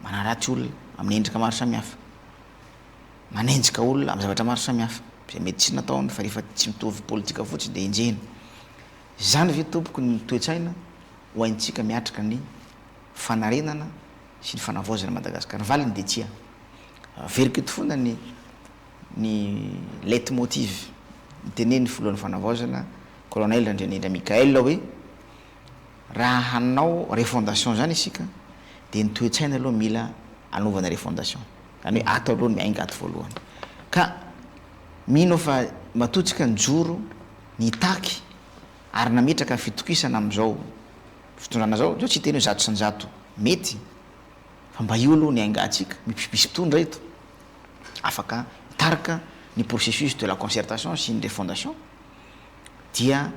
manaratsy olona amin'ny endrika maro samihafa. Manenjika olona amin'ny zavatra maro samihafa, izay mety tsy nataony fa rehefa tsy mitovy politika fotsiny dia enjehina. Izany ve tompoko ny toe-tsaina ho haintsika miatrika ny fanarenana sy ny fanavaozana Madagasikara? Ny valiny dia tsia. Averiko eto foana ny ny leitmotiv nitenenin'ny filohan'ny fanavaozana Colonel Randrianindra Michaël hoe raha hanao refondation izany isika dia ny toe-tsaina aloha mila anovana refondation. Izany hoe ato aloha ny miainga ato voalohany. Ka mino aho fa matoa tsika nijoro, nitaky ary nametraka ny fitokisana amin'izao fitondrana izao, izao tsy hiteny hoe 100% mety fa mba io aloha ny aingantsika, misy mpitondra eto afaka mitarika ny processus de la concertation sy ny refondation dia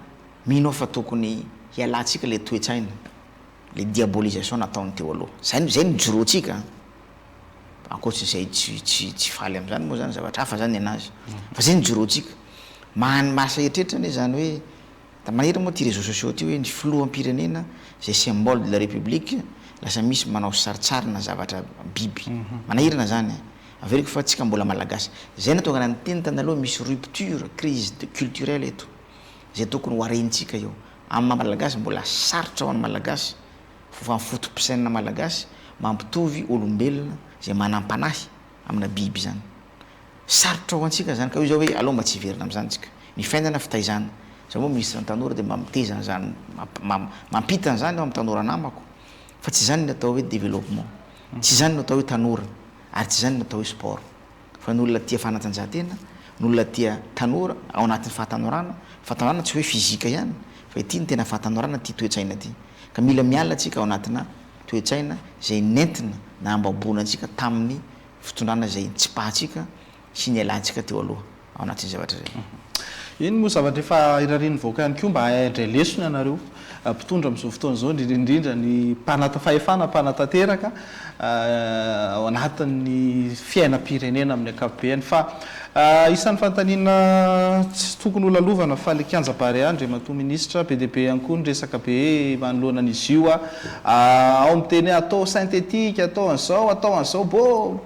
mino aho fa tokony hialantsika ilay toe-tsaina, ilay diabolisation nataony teo aloha. Izay no izay no ijoroantsika an! Ankoatry izay tsy tsy tsy faly amin'izany moa izany zavatra hafa izany ny an'azy. Fa izay no ijoroantsika. Maha maha eritreritra anie izany hoe mahery moa ity réseaux sociaux ity hoe ny filoham-pirenena izay symbole de la république lasa misy manao saritsarina zavatra biby. Manahirana izany an! Averiko fa tsika mbola malagasy. Izay no nahatonga anah niteny tany aloha misy rupture, crise de culturelle eto. Izay tokony ho arenintsika io. Amin'ny maha malagasy mbola sarotra ho an'ny malagasy fa ny foto-pisainana malagasy mampitovy olombelona izay manam-panahy amina biby izany. Sarotra ho antsika izany ka hoy izao hoe aleo mba tsy hiverina amin'izany tsika. Ny fiainana fitaizana. Izaho moa minisitry ny tanora dia mba mitaiza an'izany, mampita an'izany aho amin'ny tanora namako fa tsy izany ny atao hoe développement. Tsy izany no atao hoe tanora ary tsy izany no atao hoe sport. Fa ny olona tia fanatanjahantena, ny olona tia tanora, ao anatin'ny fahatanorana, fahatanorana tsy hoe physique ihany fa ity no tena fahatanorana, ity toe-tsaina ity. Ka mila miala tsika ao anatina toe-tsaina izay nentina na hambaboana antsika tamin'ny fitondrana izay nitsipahantsika sy nialantsika teo aloha ao anatin'ny zavatra izay. Iny moa zavatra efa irarian'ny vahoaka ihany koa mba hahay handray lesona ianareo mpitondra amin'izao fotoana izao indrindra indrindra ny mpanata fahefana mpanatanteraka ao anatin'ny fiainam-pirenena amin'ny ankapobeny fa isan'ny fanontaniana tsy tokony ho lalovana fa le kianja Barea Andriamatoa Minisitra be dia be ihany koa ny resaka be manoloana an'izy io ao miteny hoe atao synthétique atao an'izao atao an'izao bô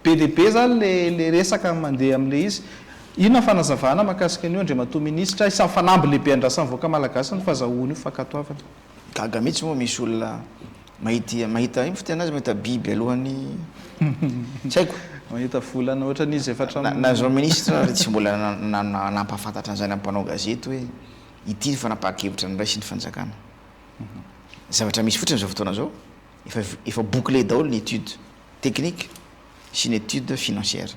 be dia be zany le le resaka mandeha amin'le izy inona ny fanazavana mahakasika an'io Andriamatoa Minisitra isan'ny fanamby lehibe andrasan'ny vahoaka malagasy ny fazahoana io fankatoavana. Gaga mihitsy moa misy olona mahita mahita ino fiteny azy mahita biby alohan'ny tsy haiko. Mahita volana ohatran'izy efa hatramin'ny. Na zao ministre ary tsy mbola nampahafantatra an'izany amin'ny mpanao gazety hoe ity ny fanapahan-kevitra noraisin'ny fanjakana. Ny zavatra misy fotsiny amin'izao fotoana izao efa efa bouclé daholo ny étude technique sy ny étude financière.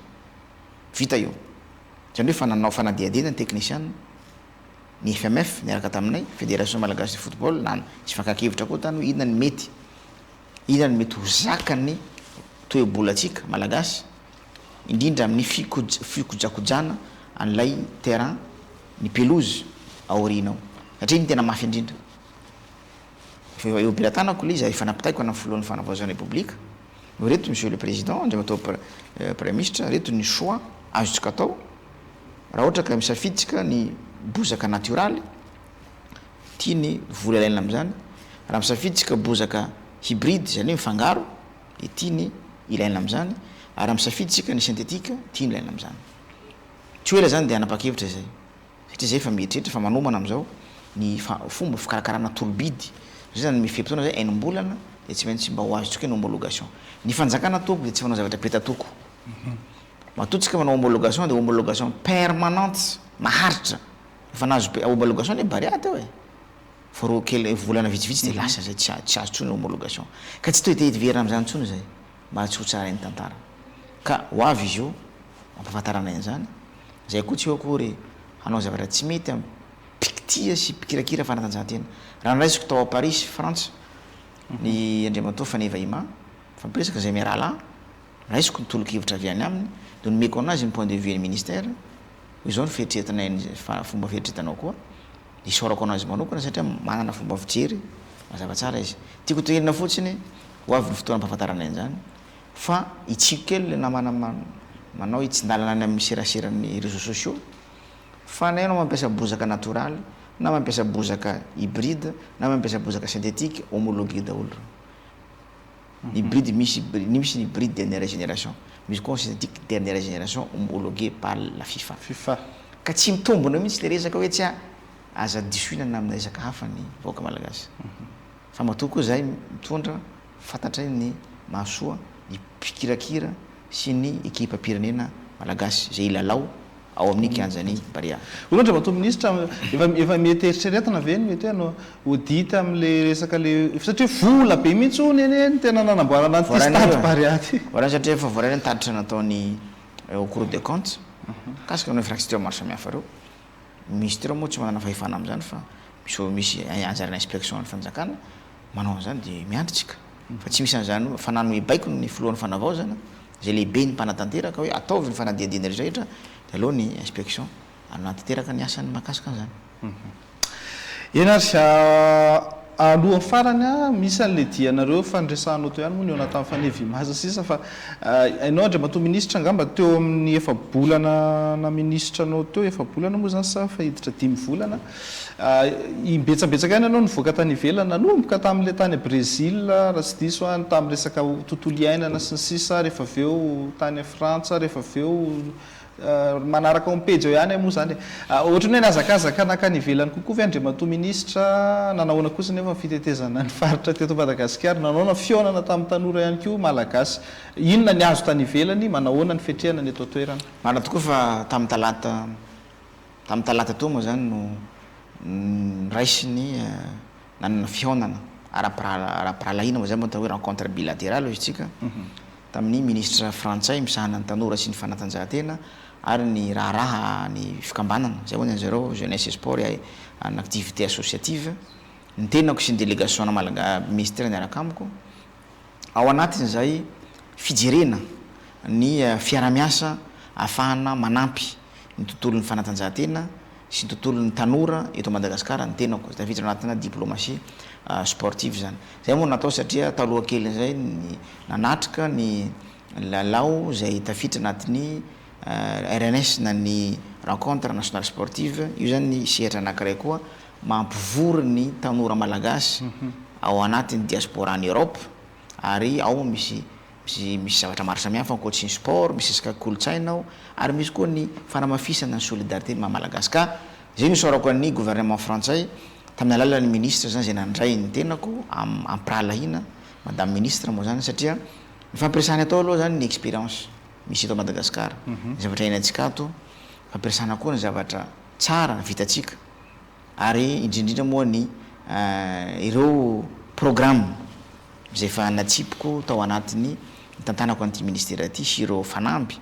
Vita io. Izany hoe efa nanao fanadihadiana ny teknisiana. ny FMF niaraka taminay, Fédération Malagasy de Football, na nisy fakan-kevitra koa tany hoe inona no mety, inona no mety ho zakan'ny toe-bolantsika Malagasy, indrindra amin'ny fikojakojana an'ilay terrain, ny pelouse aoriana ao, satria iny no tena mafy indrindra. Efa eo am-pelatanako ilay izy ary efa nampitaiko any amin'ny filohan'ny fanavaozana Repoblika hoe ireto Monsieur le Président, Andriamatoa Praiminisitra, ireto ny choix azontsika atao raha ohatra ka misafidy tsika ny bozaka natioraly, ity ny vola ilaina amin'izany, raha misafidy tsika bozaka hybride izany hoe mifangaro, ity ny ilaina amin'izany, ary raha misafidy tsika ny synthétique, ity ny ilaina amin'izany. Tsy ho ela izany dia hanapa-kevitra izay. Satria zay efa mieritreritra fa manomana amizao ny fomba fikarakarana tolobidy, zay zany ny fe-potoana zay enim-bolana dia tsy maintsy mba ho azontsika ny homologation. Ny fanjakana tompoko dia tsy manao zavatra petatoko. Matoa tsika manao homologation dia homologation permanente, maharitra. Efa nahazo homologation anie Barea teo e. Fa roa kely volana vitsivitsy dia lasa zay tsy tsy azo intsony ny homologation. Ka tsy te hiverina amizany intsony zay mba tsy ho tsarain'ny tantara. Ka ho avy izy io ampahafantaranay an'izany. Izay koa tsy eo akory hanao zavatra tsy mety amin'ny mpikitia sy mpikirakira fanatanjahantena. Raha noraisiko tao Paris, Frantsa, ny Andriamatoa Faneva Ima, mifampiresaka izay miarahalahy, raisiko ny tolo-kevitra avy any aminy, dia nomeko an'azy ny point de vue ny ministère, hoe izao ny fieritreretanay ny fomba fieritreretanao koa, dia isaorako an'azy manokana satria manana fomba fijery mazava tsara izy. Tiako toherina fotsiny, ho avy ny fotoana ampahafantaranay an'izany, Fa hitsiky kely le namana manao hitsin-dalana any amin'ny seraseran'ny réseaux sociaux fa na ianao mampiasa bozaka natoraly na mampiasa bozaka hybride na mampiasa bozaka synthétique homologué daholo ireo. Ny hybride misy misy ny hybride dernière génération, misy koa ny synthétique dernière génération homologué par la fifa. Fifa. Ka tsy mitombina mihitsy le resaka hoe tsy aza disoina na amina resaka hafa ny vahoaka malagasy. Fa matoa koa izahay mitondra fantatray ny mahasoa ny mpikirakira sy ny ekipam-pirenena malagasy izay hilalao ao amin'ny kianjan'i Barea. Hono Andriamatoa Minisitra, efa efa mety eritreretina ve ny mety hoe hanao audit amin'ilay resaka ilay, satria vola be mihitsy hono anie no tena nanamboarana an'ity stade Barea ity. Voarainy satria efa voarainy ny tatitra nataon'ny au cours des comptes mikasika an'ireo infrastructure maro samihafa ireo. Ny Minisitera moa tsy manana fahefana amin'izany fa misy misy anjaran'ny inspection ny fanjakana manao an'izany dia miandry tsika fa tsy misy an'izany fa nanome baiko ny filohan'ny fanavaozana izay lehiben'ny mpanatanteraka hoe ataovy ny fanadihadiana rehetra rehetra dia aleo ny inspection hanatanteraka ny asany mahakasika an'izany. Eny ary, alohan'ny farany, misy an'ilay dianareo efa niresahanao teo ihany moa nihaona tamin'ny Faneva Imaza sisa fa ianao Andriamatoa Minisitra angamba teo amin'ny efa-bolana na minisitra anao teo, efa-bolana moa izany sa efa hiditra dimy volana, imbetsabetsaka ihany ianao nivoaka tany ivelany nanomboka tamin'ilay tany Brésil raha tsy diso aho, tamin'ny resaka tontolo iainana sy ny sisa rehefa avy eo tany Frantsa, rehefa avy eo Manaraka ao amin'ny pejy ao ihany aho moa izany e. Ohatran'ny hoe nihazakazaka nankany ivelany kokoa ve Andriamatoa Minisitra? Nanahoana kosa anefa ny fitetezana ny faritra teto Madagasikara? Nanahoana ny fihaonana tamin'ny tanora ihany koa Malagasy? Inona ny azo tany ivelany? Manahoana ny fiatrehana ny eto an-toerana? Marina tokoa fa tamin'ny talata tamin'ny talata teo moa izany no noraisiny nanana fihaonana ara-pirahalahiana moa izany moa atao hoe rencontre bilaterale hoy isika tamin'ny minisitra frantsay misahana ny tanora sy ny fanatanjahantena ary ny raharaha ny fikambanana, izay hoy ny an'zareo, jeunesse et sport et en activité associative, ny tenako sy ny delegation-na malaga ministera niaraka amiko, ao anatin'izay fijerena ny fiarahamiasa ahafahana manampy ny tontolon'ny fanatanjahantena sy ny tontolon'ny tanora eto Madagasikara ny tenako, tafiditra anatina diplomatie sportive izany. Izay moa no natao satria taloha kelin'izay ny nanatrika ny lalao izay tafiditra anatin'ny RNS na ny Rencontre Nationale Sportive, io izany ny sehatra anankiray koa mampivory ny tanora malagasy ao anatin'ny diaspora any Europe ary ao misy Misy misy zavatra maro samihafa ankoatry ny sport, misy resaka kolontsaina ao ary misy koa ny fanamafisana ny solidarité ny maha malagasy ka zay no isaorako an'ny gouvernement frantsay tamin'ny alalan'ny ministre zany zay nandray ny tenako am ampirahalahiana madame ministre moa zany satria ny fampiresahana atao aloha zany ny experience misy eto Madagascar ny zavatra iainantsika ato fampiresahana koa ny zavatra tsara vitantsika ary indrindrindra moa ny ireo programme izay efa natsipiko tao anatin'ny nitantanako an'ity ministera ity sy ireo fanamby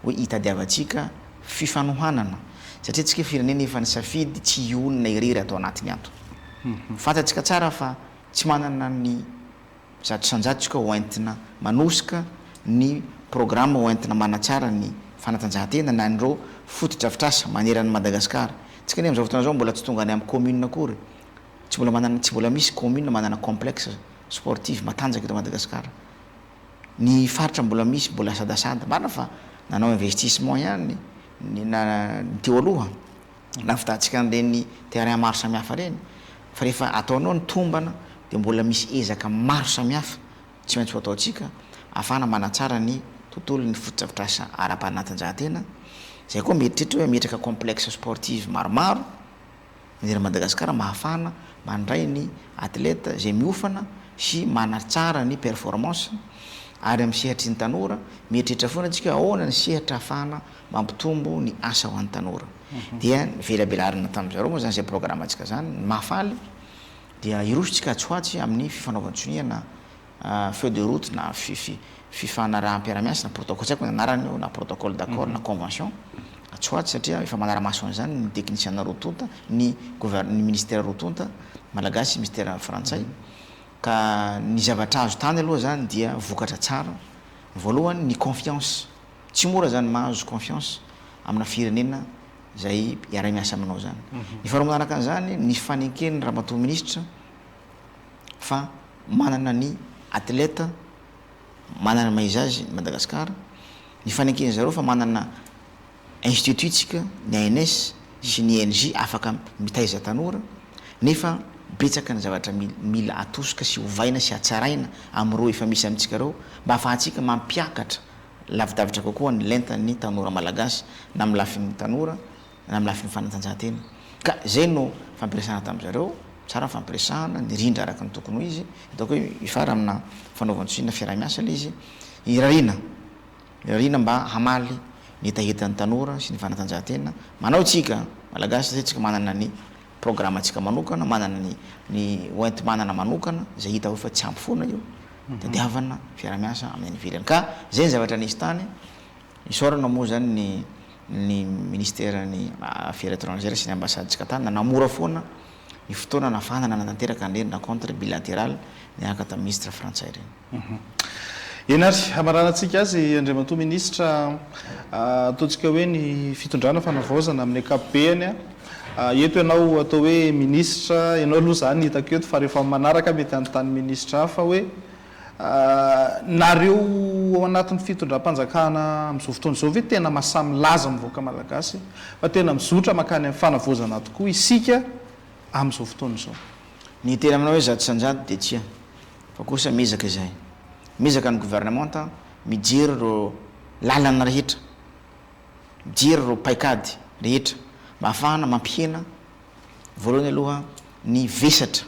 hoe hitadiavantsika fifanohanana Satria tsika firenena efa nisafidy tsy hionona irery ato anatiny ato. Fantatsika tsara fa tsy manana ny 100% tsika ho entina manosika ny programa ho entina manatsara ny fanatanjahantena na an'ireo fotodrafitrasa manerana an'i Madagasikara. Tsika anie amin'izao fotoana izao mbola tsy tonga any amin'ny commune akory. Tsy mbola manana, tsy mbola misy commune manana complexe sportive matanjaka eto Madagasikara. Ny faritra mbola misy mbola sadasada. Marina fa nanao investissement ihany ny na ny teo aloha, nahavitantsika an'ireny terrain maro samihafa ireny, fa rehefa ataonao ny tombana dia mbola misy ezaka maro samihafa tsy maintsy ho ataontsika ahafahana manatsara ny tontolon'ny fotodrafitrasa ara-panatanjahantena. Izay koa mieritreritra hoe hametraka complexe sportive maromaro. Manerana an'i Madagasikara mba hahafahana mandray ny athlète izay miofana sy manatsara ny performance ary amin'ny sehatry ny tanora, mieritreritra foana isika hoe ahoana ny sehatra ahafahana mampitombo ny asa ho an'ny tanora. Dia novelabelarina tamin-dry zareo moa izany izay programantsika izany. Ny mahafaly dia hiroso isika atsy ho atsy amin'ny fifanaovan-tsonia na feuille de route na fifanaraham-piarahamiasa na protocole, tsy haiko ny anarany io na protocole d'accord na convention atsy ho atsy satria efa manara-maso an'izany ny teknisiana roa tonta, ny gouver- ny ministera roa tonta, malagasy sy ministera frantsay, ka ny zavatra azo tany aloha zany dia vokatra tsara, voalohany ny confiance, tsy mora zany mahazo confiance amina firenena izay hiara-miasa aminao zany, ny faharoa manaraka an'izany ny fanenken'ny ramatoa minisitra fa manana ny athlète manana ny maha izy azy i Madagascar, ny faneken'ny zareo fa manana institut tsika ny ANS sy ny INJ afaka mitaiza tanora nefa betsaka ny zavatra mila atosika sy ovaina sy hatsaraina amin'ireo efa misy amintsika ireo mba afahantsika mampiakatra lavidavitra kokoa ny lentan'ny tanora malagasy na amin'ny lafiny tanora na amin'ny lafiny fanatanjahantena. Ka izay no fampiresahana tamin-dry zareo, tsara ny fampiresahana, nirindra araka ny tokony ho izy, ataoko hoe hifara amina fanaovan-tsonia na fiaraha-miasa ilay izy, irariana, irariana mba hamaly ny hetahetan'ny tanora sy ny fanatanjahantena. Manao isika Malagasy satria isika manana ny programantsika manokana, manana ny ny hoenti-manana manokana izay hita hoe fa tsy ampy foana io, tadiavana fiaraha-miasa amin'ny any ivelany. Ka izay ny zavatra nisy tany. Isaorana moa izany ny ny ministeran'ny affaires étrangères sy ny ambassade-tsika tany nanamora foana ny fotoana nahafahana nanatanteraka an'ireny rencontre bilaterale niaraka tamin'ny ministre frantsay ireny. Eny ary, hamaranantsika azy Andriamatoa Minisitra, ataontsika hoe ny fitondrana fanavaozana amin'ny ankapobeny, eto ianao atao hoe minisitra, ianao aloha izany hitako eto fa rehefa manaraka mety hanontany minisitra hafa hoe, Nareo ao anatin'ny fitondram-panjakana amin'izao fotoana izao ve tena mahasahy milaza amin'ny vahoaka malagasy fa tena mizotra mankany amin'ny fanavaozana tokoa isika amin'izao fotoana izao? Ny hiteny aminao hoe 100% dia tsia, fa kosa miezaka izahay. Miezaka ny gouvernementa mijery ireo lalana rehetra, mijery ireo paikady rehetra mba hahafahana mampihena voalohany aloha ny vesatra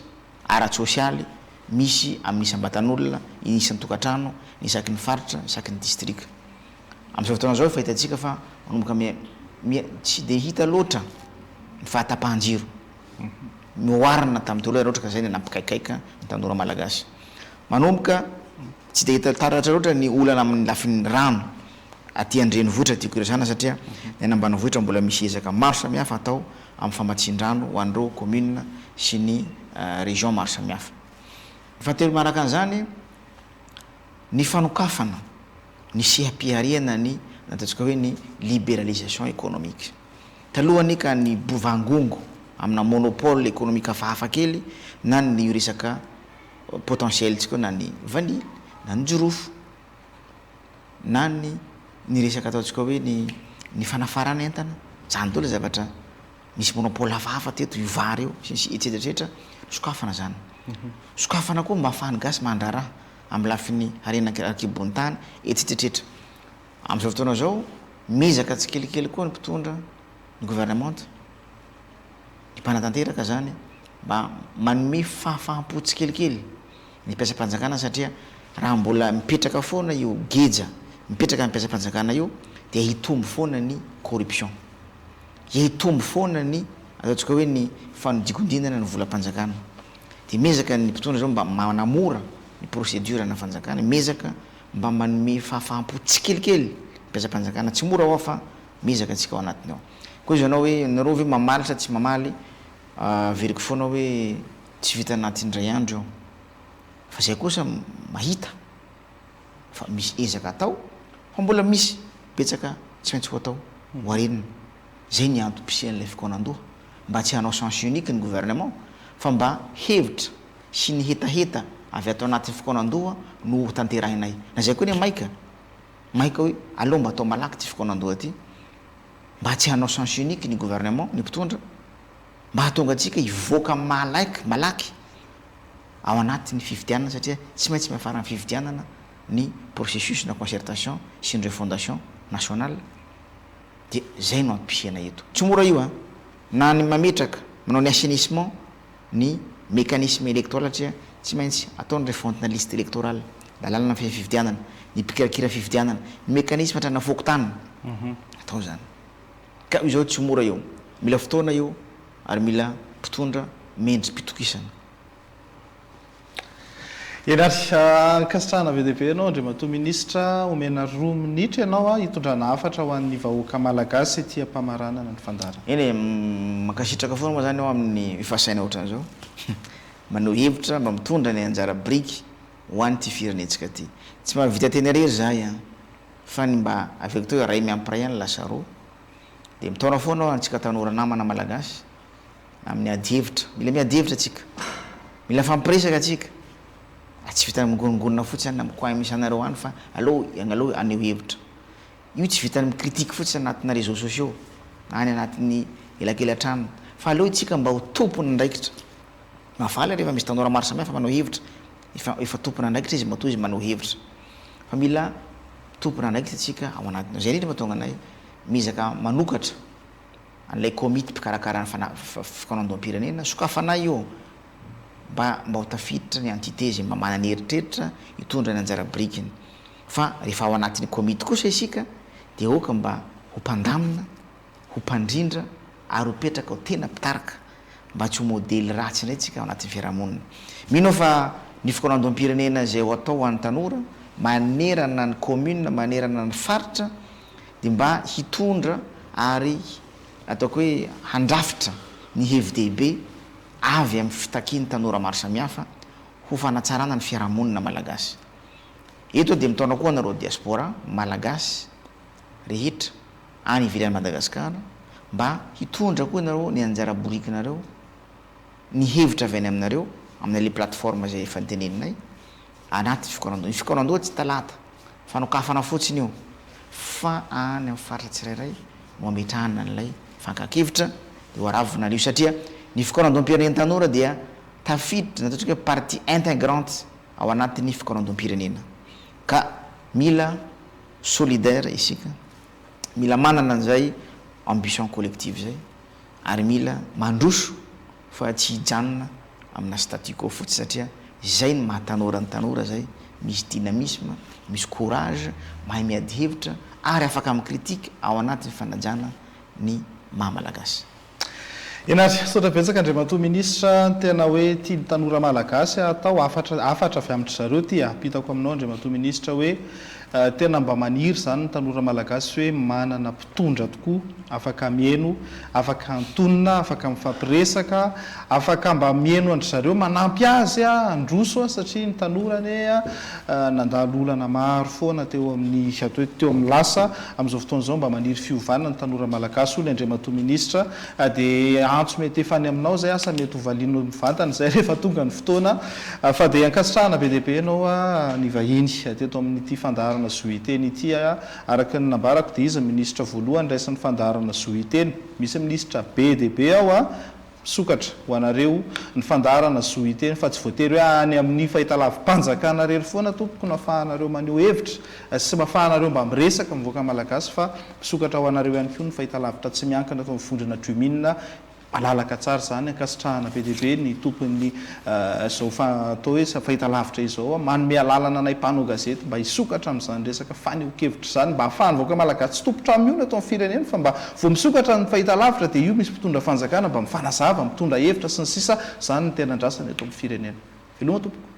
ara-tsosialy misy amin'ny isam-batan'olona, ny isan-tokantrano, ny isaky ny faritra, isaky ny distrika. Amin'izao fotoana izao efa hitantsika fa manomboka miha miha tsy dia hita loatra ny fahatapahan-jiro noharina tamin'ny teo aloha raha ohatra ka izay no nampikaikaika ny tanora malagasy. Manomboka tsy dia hita taratra loatra ny olana amin'ny lafiny rano aty an-drenivohitra tiako hiresahana satria ny any ambanivohitra mbola misy ezaka maro samihafa atao amin'ny famatsian-drano ho an'ireo commune sy ny région maro samihafa. Ny fahatelo manaraka an'izany, ny fanokafana ny seha-pihariana ny ataontsika hoe ny libéralisation économique. Taloha anie ka ny bovangongo amina monopole économique hafahafa kely na ny resaka potentiel-tsika io na ny vanille na ny jirofo na ny ny resaka ataontsika hoe ny ny fanafarana entana, zany daholo zavatra nisy monopole hafahafa teto, io vary io sy ny sisa etsetra etsetra, sokafana zany. Sokafana koa mba ahafahan'ny gasy mandraharaha amin'ny lafiny harena an-kibon'ny tany etsetra etsetra. Amin'izao fotoana izao, miezaka tsikelikely koa ny mpitondra, ny gouvernemanta, ny mpanatanteraka zany mba manome fahafaham-po tsikelikely ny mpiasam-panjakana satria raha mbola mipetraka foana io geja mipetraka amin'ny mpiasam-panjakana io dia hitombo foana ny corruption, hitombo foana ny ataontsika hoe ny fanodikondinana ny volam-panjakana. Dia miezaka ny mpitondra izao mba manamora ny procédure ana fanjakana, miezaka mba manome fahafaham-po tsikelikely ny mpiasam-panjakana, tsy mora ho'a fa miezaka antsika ao anatiny ao. Koa izy ianao hoe nareo ve mamaly sa tsy mamaly, averiko foana hoe tsy vita anaty indray andro io. Fa zay kosa mahita fa misy ezaka atao fa mbola misy betsaka tsy maintsy ho atao, ho arenina. Zay ny antom-pisian'ilay fikaonandoha, mba tsy hanao sens unique ny gouvernement fa mba hevitra sy ny hetaheta avy ato anatin'ny fikaonandoha no ho tanterahinay. Na zay koa anie maika, maika hoe aleo mba atao malaky ity fikaonandoha ity mba tsy hanao sens unique ny gouvernement, ny mpitondra, mba hahatonga antsika hivoaka malaky, malaky ao anatin'ny fifidianana satria tsy maintsy miafara amin'ny fifidianana ny processus na concertation sy ny refondation nationale dia zay no antom-pisiana eto. Tsy mora io an! Na ny mametraka, manao ny assainissement ny mécanisme électoral satria tsy maintsy atao ny refonte na liste électorale, lalàna mifehy ny fifidianana, ny mpikirakira fifidianana, ny mécanisme hatrany amin'ny fokontany, atao izany. Ka izao tsy mora io, mila fotoana io ary mila mpitondra mendri-pitokisana. Eny ary, ankasitrahana be dia be ianao Andriamatoa Minisitra, omena roa minitra ianao hitondrana hafatra ho an'ny vahoaka Malagasy ety am-pamaranana ny fandaharana. Eny e, mankasitraka foana moa zany aho amin'ny fahasaina ohatran'izao, maneho hevitra mba mitondra ny anjara biriky ho an'ity firenentsika ity. Tsy mahavita tena irery izahay an, fa ny mba averiko teo hoe ray miampy ray ihany lasa roa, dia mitaona foana aho antsika tanora namana Malagasy, amin'ny ady hevitra. Mila miady hevitra tsika. Mila mifampiresaka tsika. Ary tsy vitan'ny migonongonona fotsiny any amin'ny coin misy anareo any fa aleo aleo haneho hevitra. Io tsy vitan'ny mi-critique fotsiny anatina réseaux sociaux na any anatin'ny elakelan-trano fa aleo isika mba ho tompon'andraikitra. Mahavaly rehefa misy tanora maro samihafa manao hevitra. Efa efa tompon'andraikitra izy matoa izy maneho hevitra. Fa mila tompon'andraikitra isika ao anatiny ao. Izay indrindra mahatonga anay miezaka manokatra. an'ilay komity mpikarakara ny fikaonandoham-pirenena, sokafanay io mba mba ho tafiditra ny entité izay mba manana eritreritra hitondra ny anjara birikiny. Fa rehefa ao anatin'ny komity kosa isika dia aoka mba ho mpandamina, ho mpandrindra ary ho petraka ho tena mpitarika mba tsy ho modely ratsy indray tsika ao anatin'ny fiarahamonina. Mino aho fa ny fikaonandoham-pirenena izay ho atao ho an'ny tanora manerana ny commune, manerana ny faritra dia mba hitondra ary ataoko hoe handrafitra ny hevi-dehibe avy amin'ny fitakian'ny tanora maro samihafa ho fanatsarana ny fiarahamonina malagasy. Eto aho dia mitaona koa anareo diaspora malagasy rehetra any ivelan'i Madagasikara mba hitondra koa ianareo ny anjara borikinareo, ny hevitra avy any aminareo amin'ilay plateforme izay efa noteneninay anaty fikaonandoha. Ny fikaonandoha tsy talata, fanokafana fotsiny io fa any amin'ny faritra tsirairay no ametrahana an'ilay fankan-kevitra dia ho aravona an'io satria ny fikaonandoham-pirenen'ny tanora dia tafiditra na ataontsika hoe partie intégrante ao anatin'ny fikaonandoham-pirenena ka mila solidaire isika, mila manana an'izay ambition collective izay ary mila mandroso fa tsy hijanona amina statu quo fotsiny satria izay no maha tanora ny tanora zay, misy dynamisme, misy courage, mahay miady hevitra ary afaka mi-critique ao anatin'ny fanajana ny maha malagasy. Eny ary, misaotra betsaka Andriamatoa Minisitra, ny tena hoe tian'ny tanora malagasy atao, hafatra hafatra avy amin-dry zareo ity ampitako aminao Andriamatoa Minisitra hoe tena mba maniry izany ny tanora malagasy hoe manana mpitondra tokoa afaka mihaino, afaka antonona, afaka mifampiresaka, afaka mba mihaino an-dry zareo, manampy azy handroso satria ny tanora anie nandalo olana maro foana teo amin'ny atao hoe teo amin'ny lasa, amin'izao fotoana izao mba maniry fiovana ny tanora malagasy hoy ny Andriamatoa Minisitra, dia antso mety efa any aminao izay asa mety ho valianao mivantana izay rehefa tonga ny fotoana fa dia ankasitrahana be dia be ianao nivahiny teto amin'ity fandaharana Zo Hiteny ity. Araka ny nambarako dia izy ny minisitra voalohany raisin'ny fandaharana Zo Hiteny. Misy minisitra be dia be ao a! Misokatra ho anareo ny fandaharana Zo Hiteny fa tsy voatery hoe any amin'ny fahitalavi-panjakana irery foana tompoko no afahanareo maneho hevitra sy afahanareo mba miresaka mivoaka Malagasy fa misokatra ho anareo ihany koa ny fahitalavitra tsy miankina eto amin'ny vondrona Dream'in Malalaka tsara izany, ankasitrahana be dia be ny tompon'ny izao atao hoe fahitalavitra izao manome alalana anay mpanao gazety mba hisokatra amin'izany resaka fanehoan-kevitra izany mba ahafahan'ny vahoaka malagasy tsy tompon-trano mihono eto amin'ny firenena fa mba vao misokatra ny fahitalavitra dia io misy mpitondra fanjakana mba mifanazava, mitondra hevitra sy ny sisa Izany no tena andrasana eto amin'ny firenena. Veloma tompoko.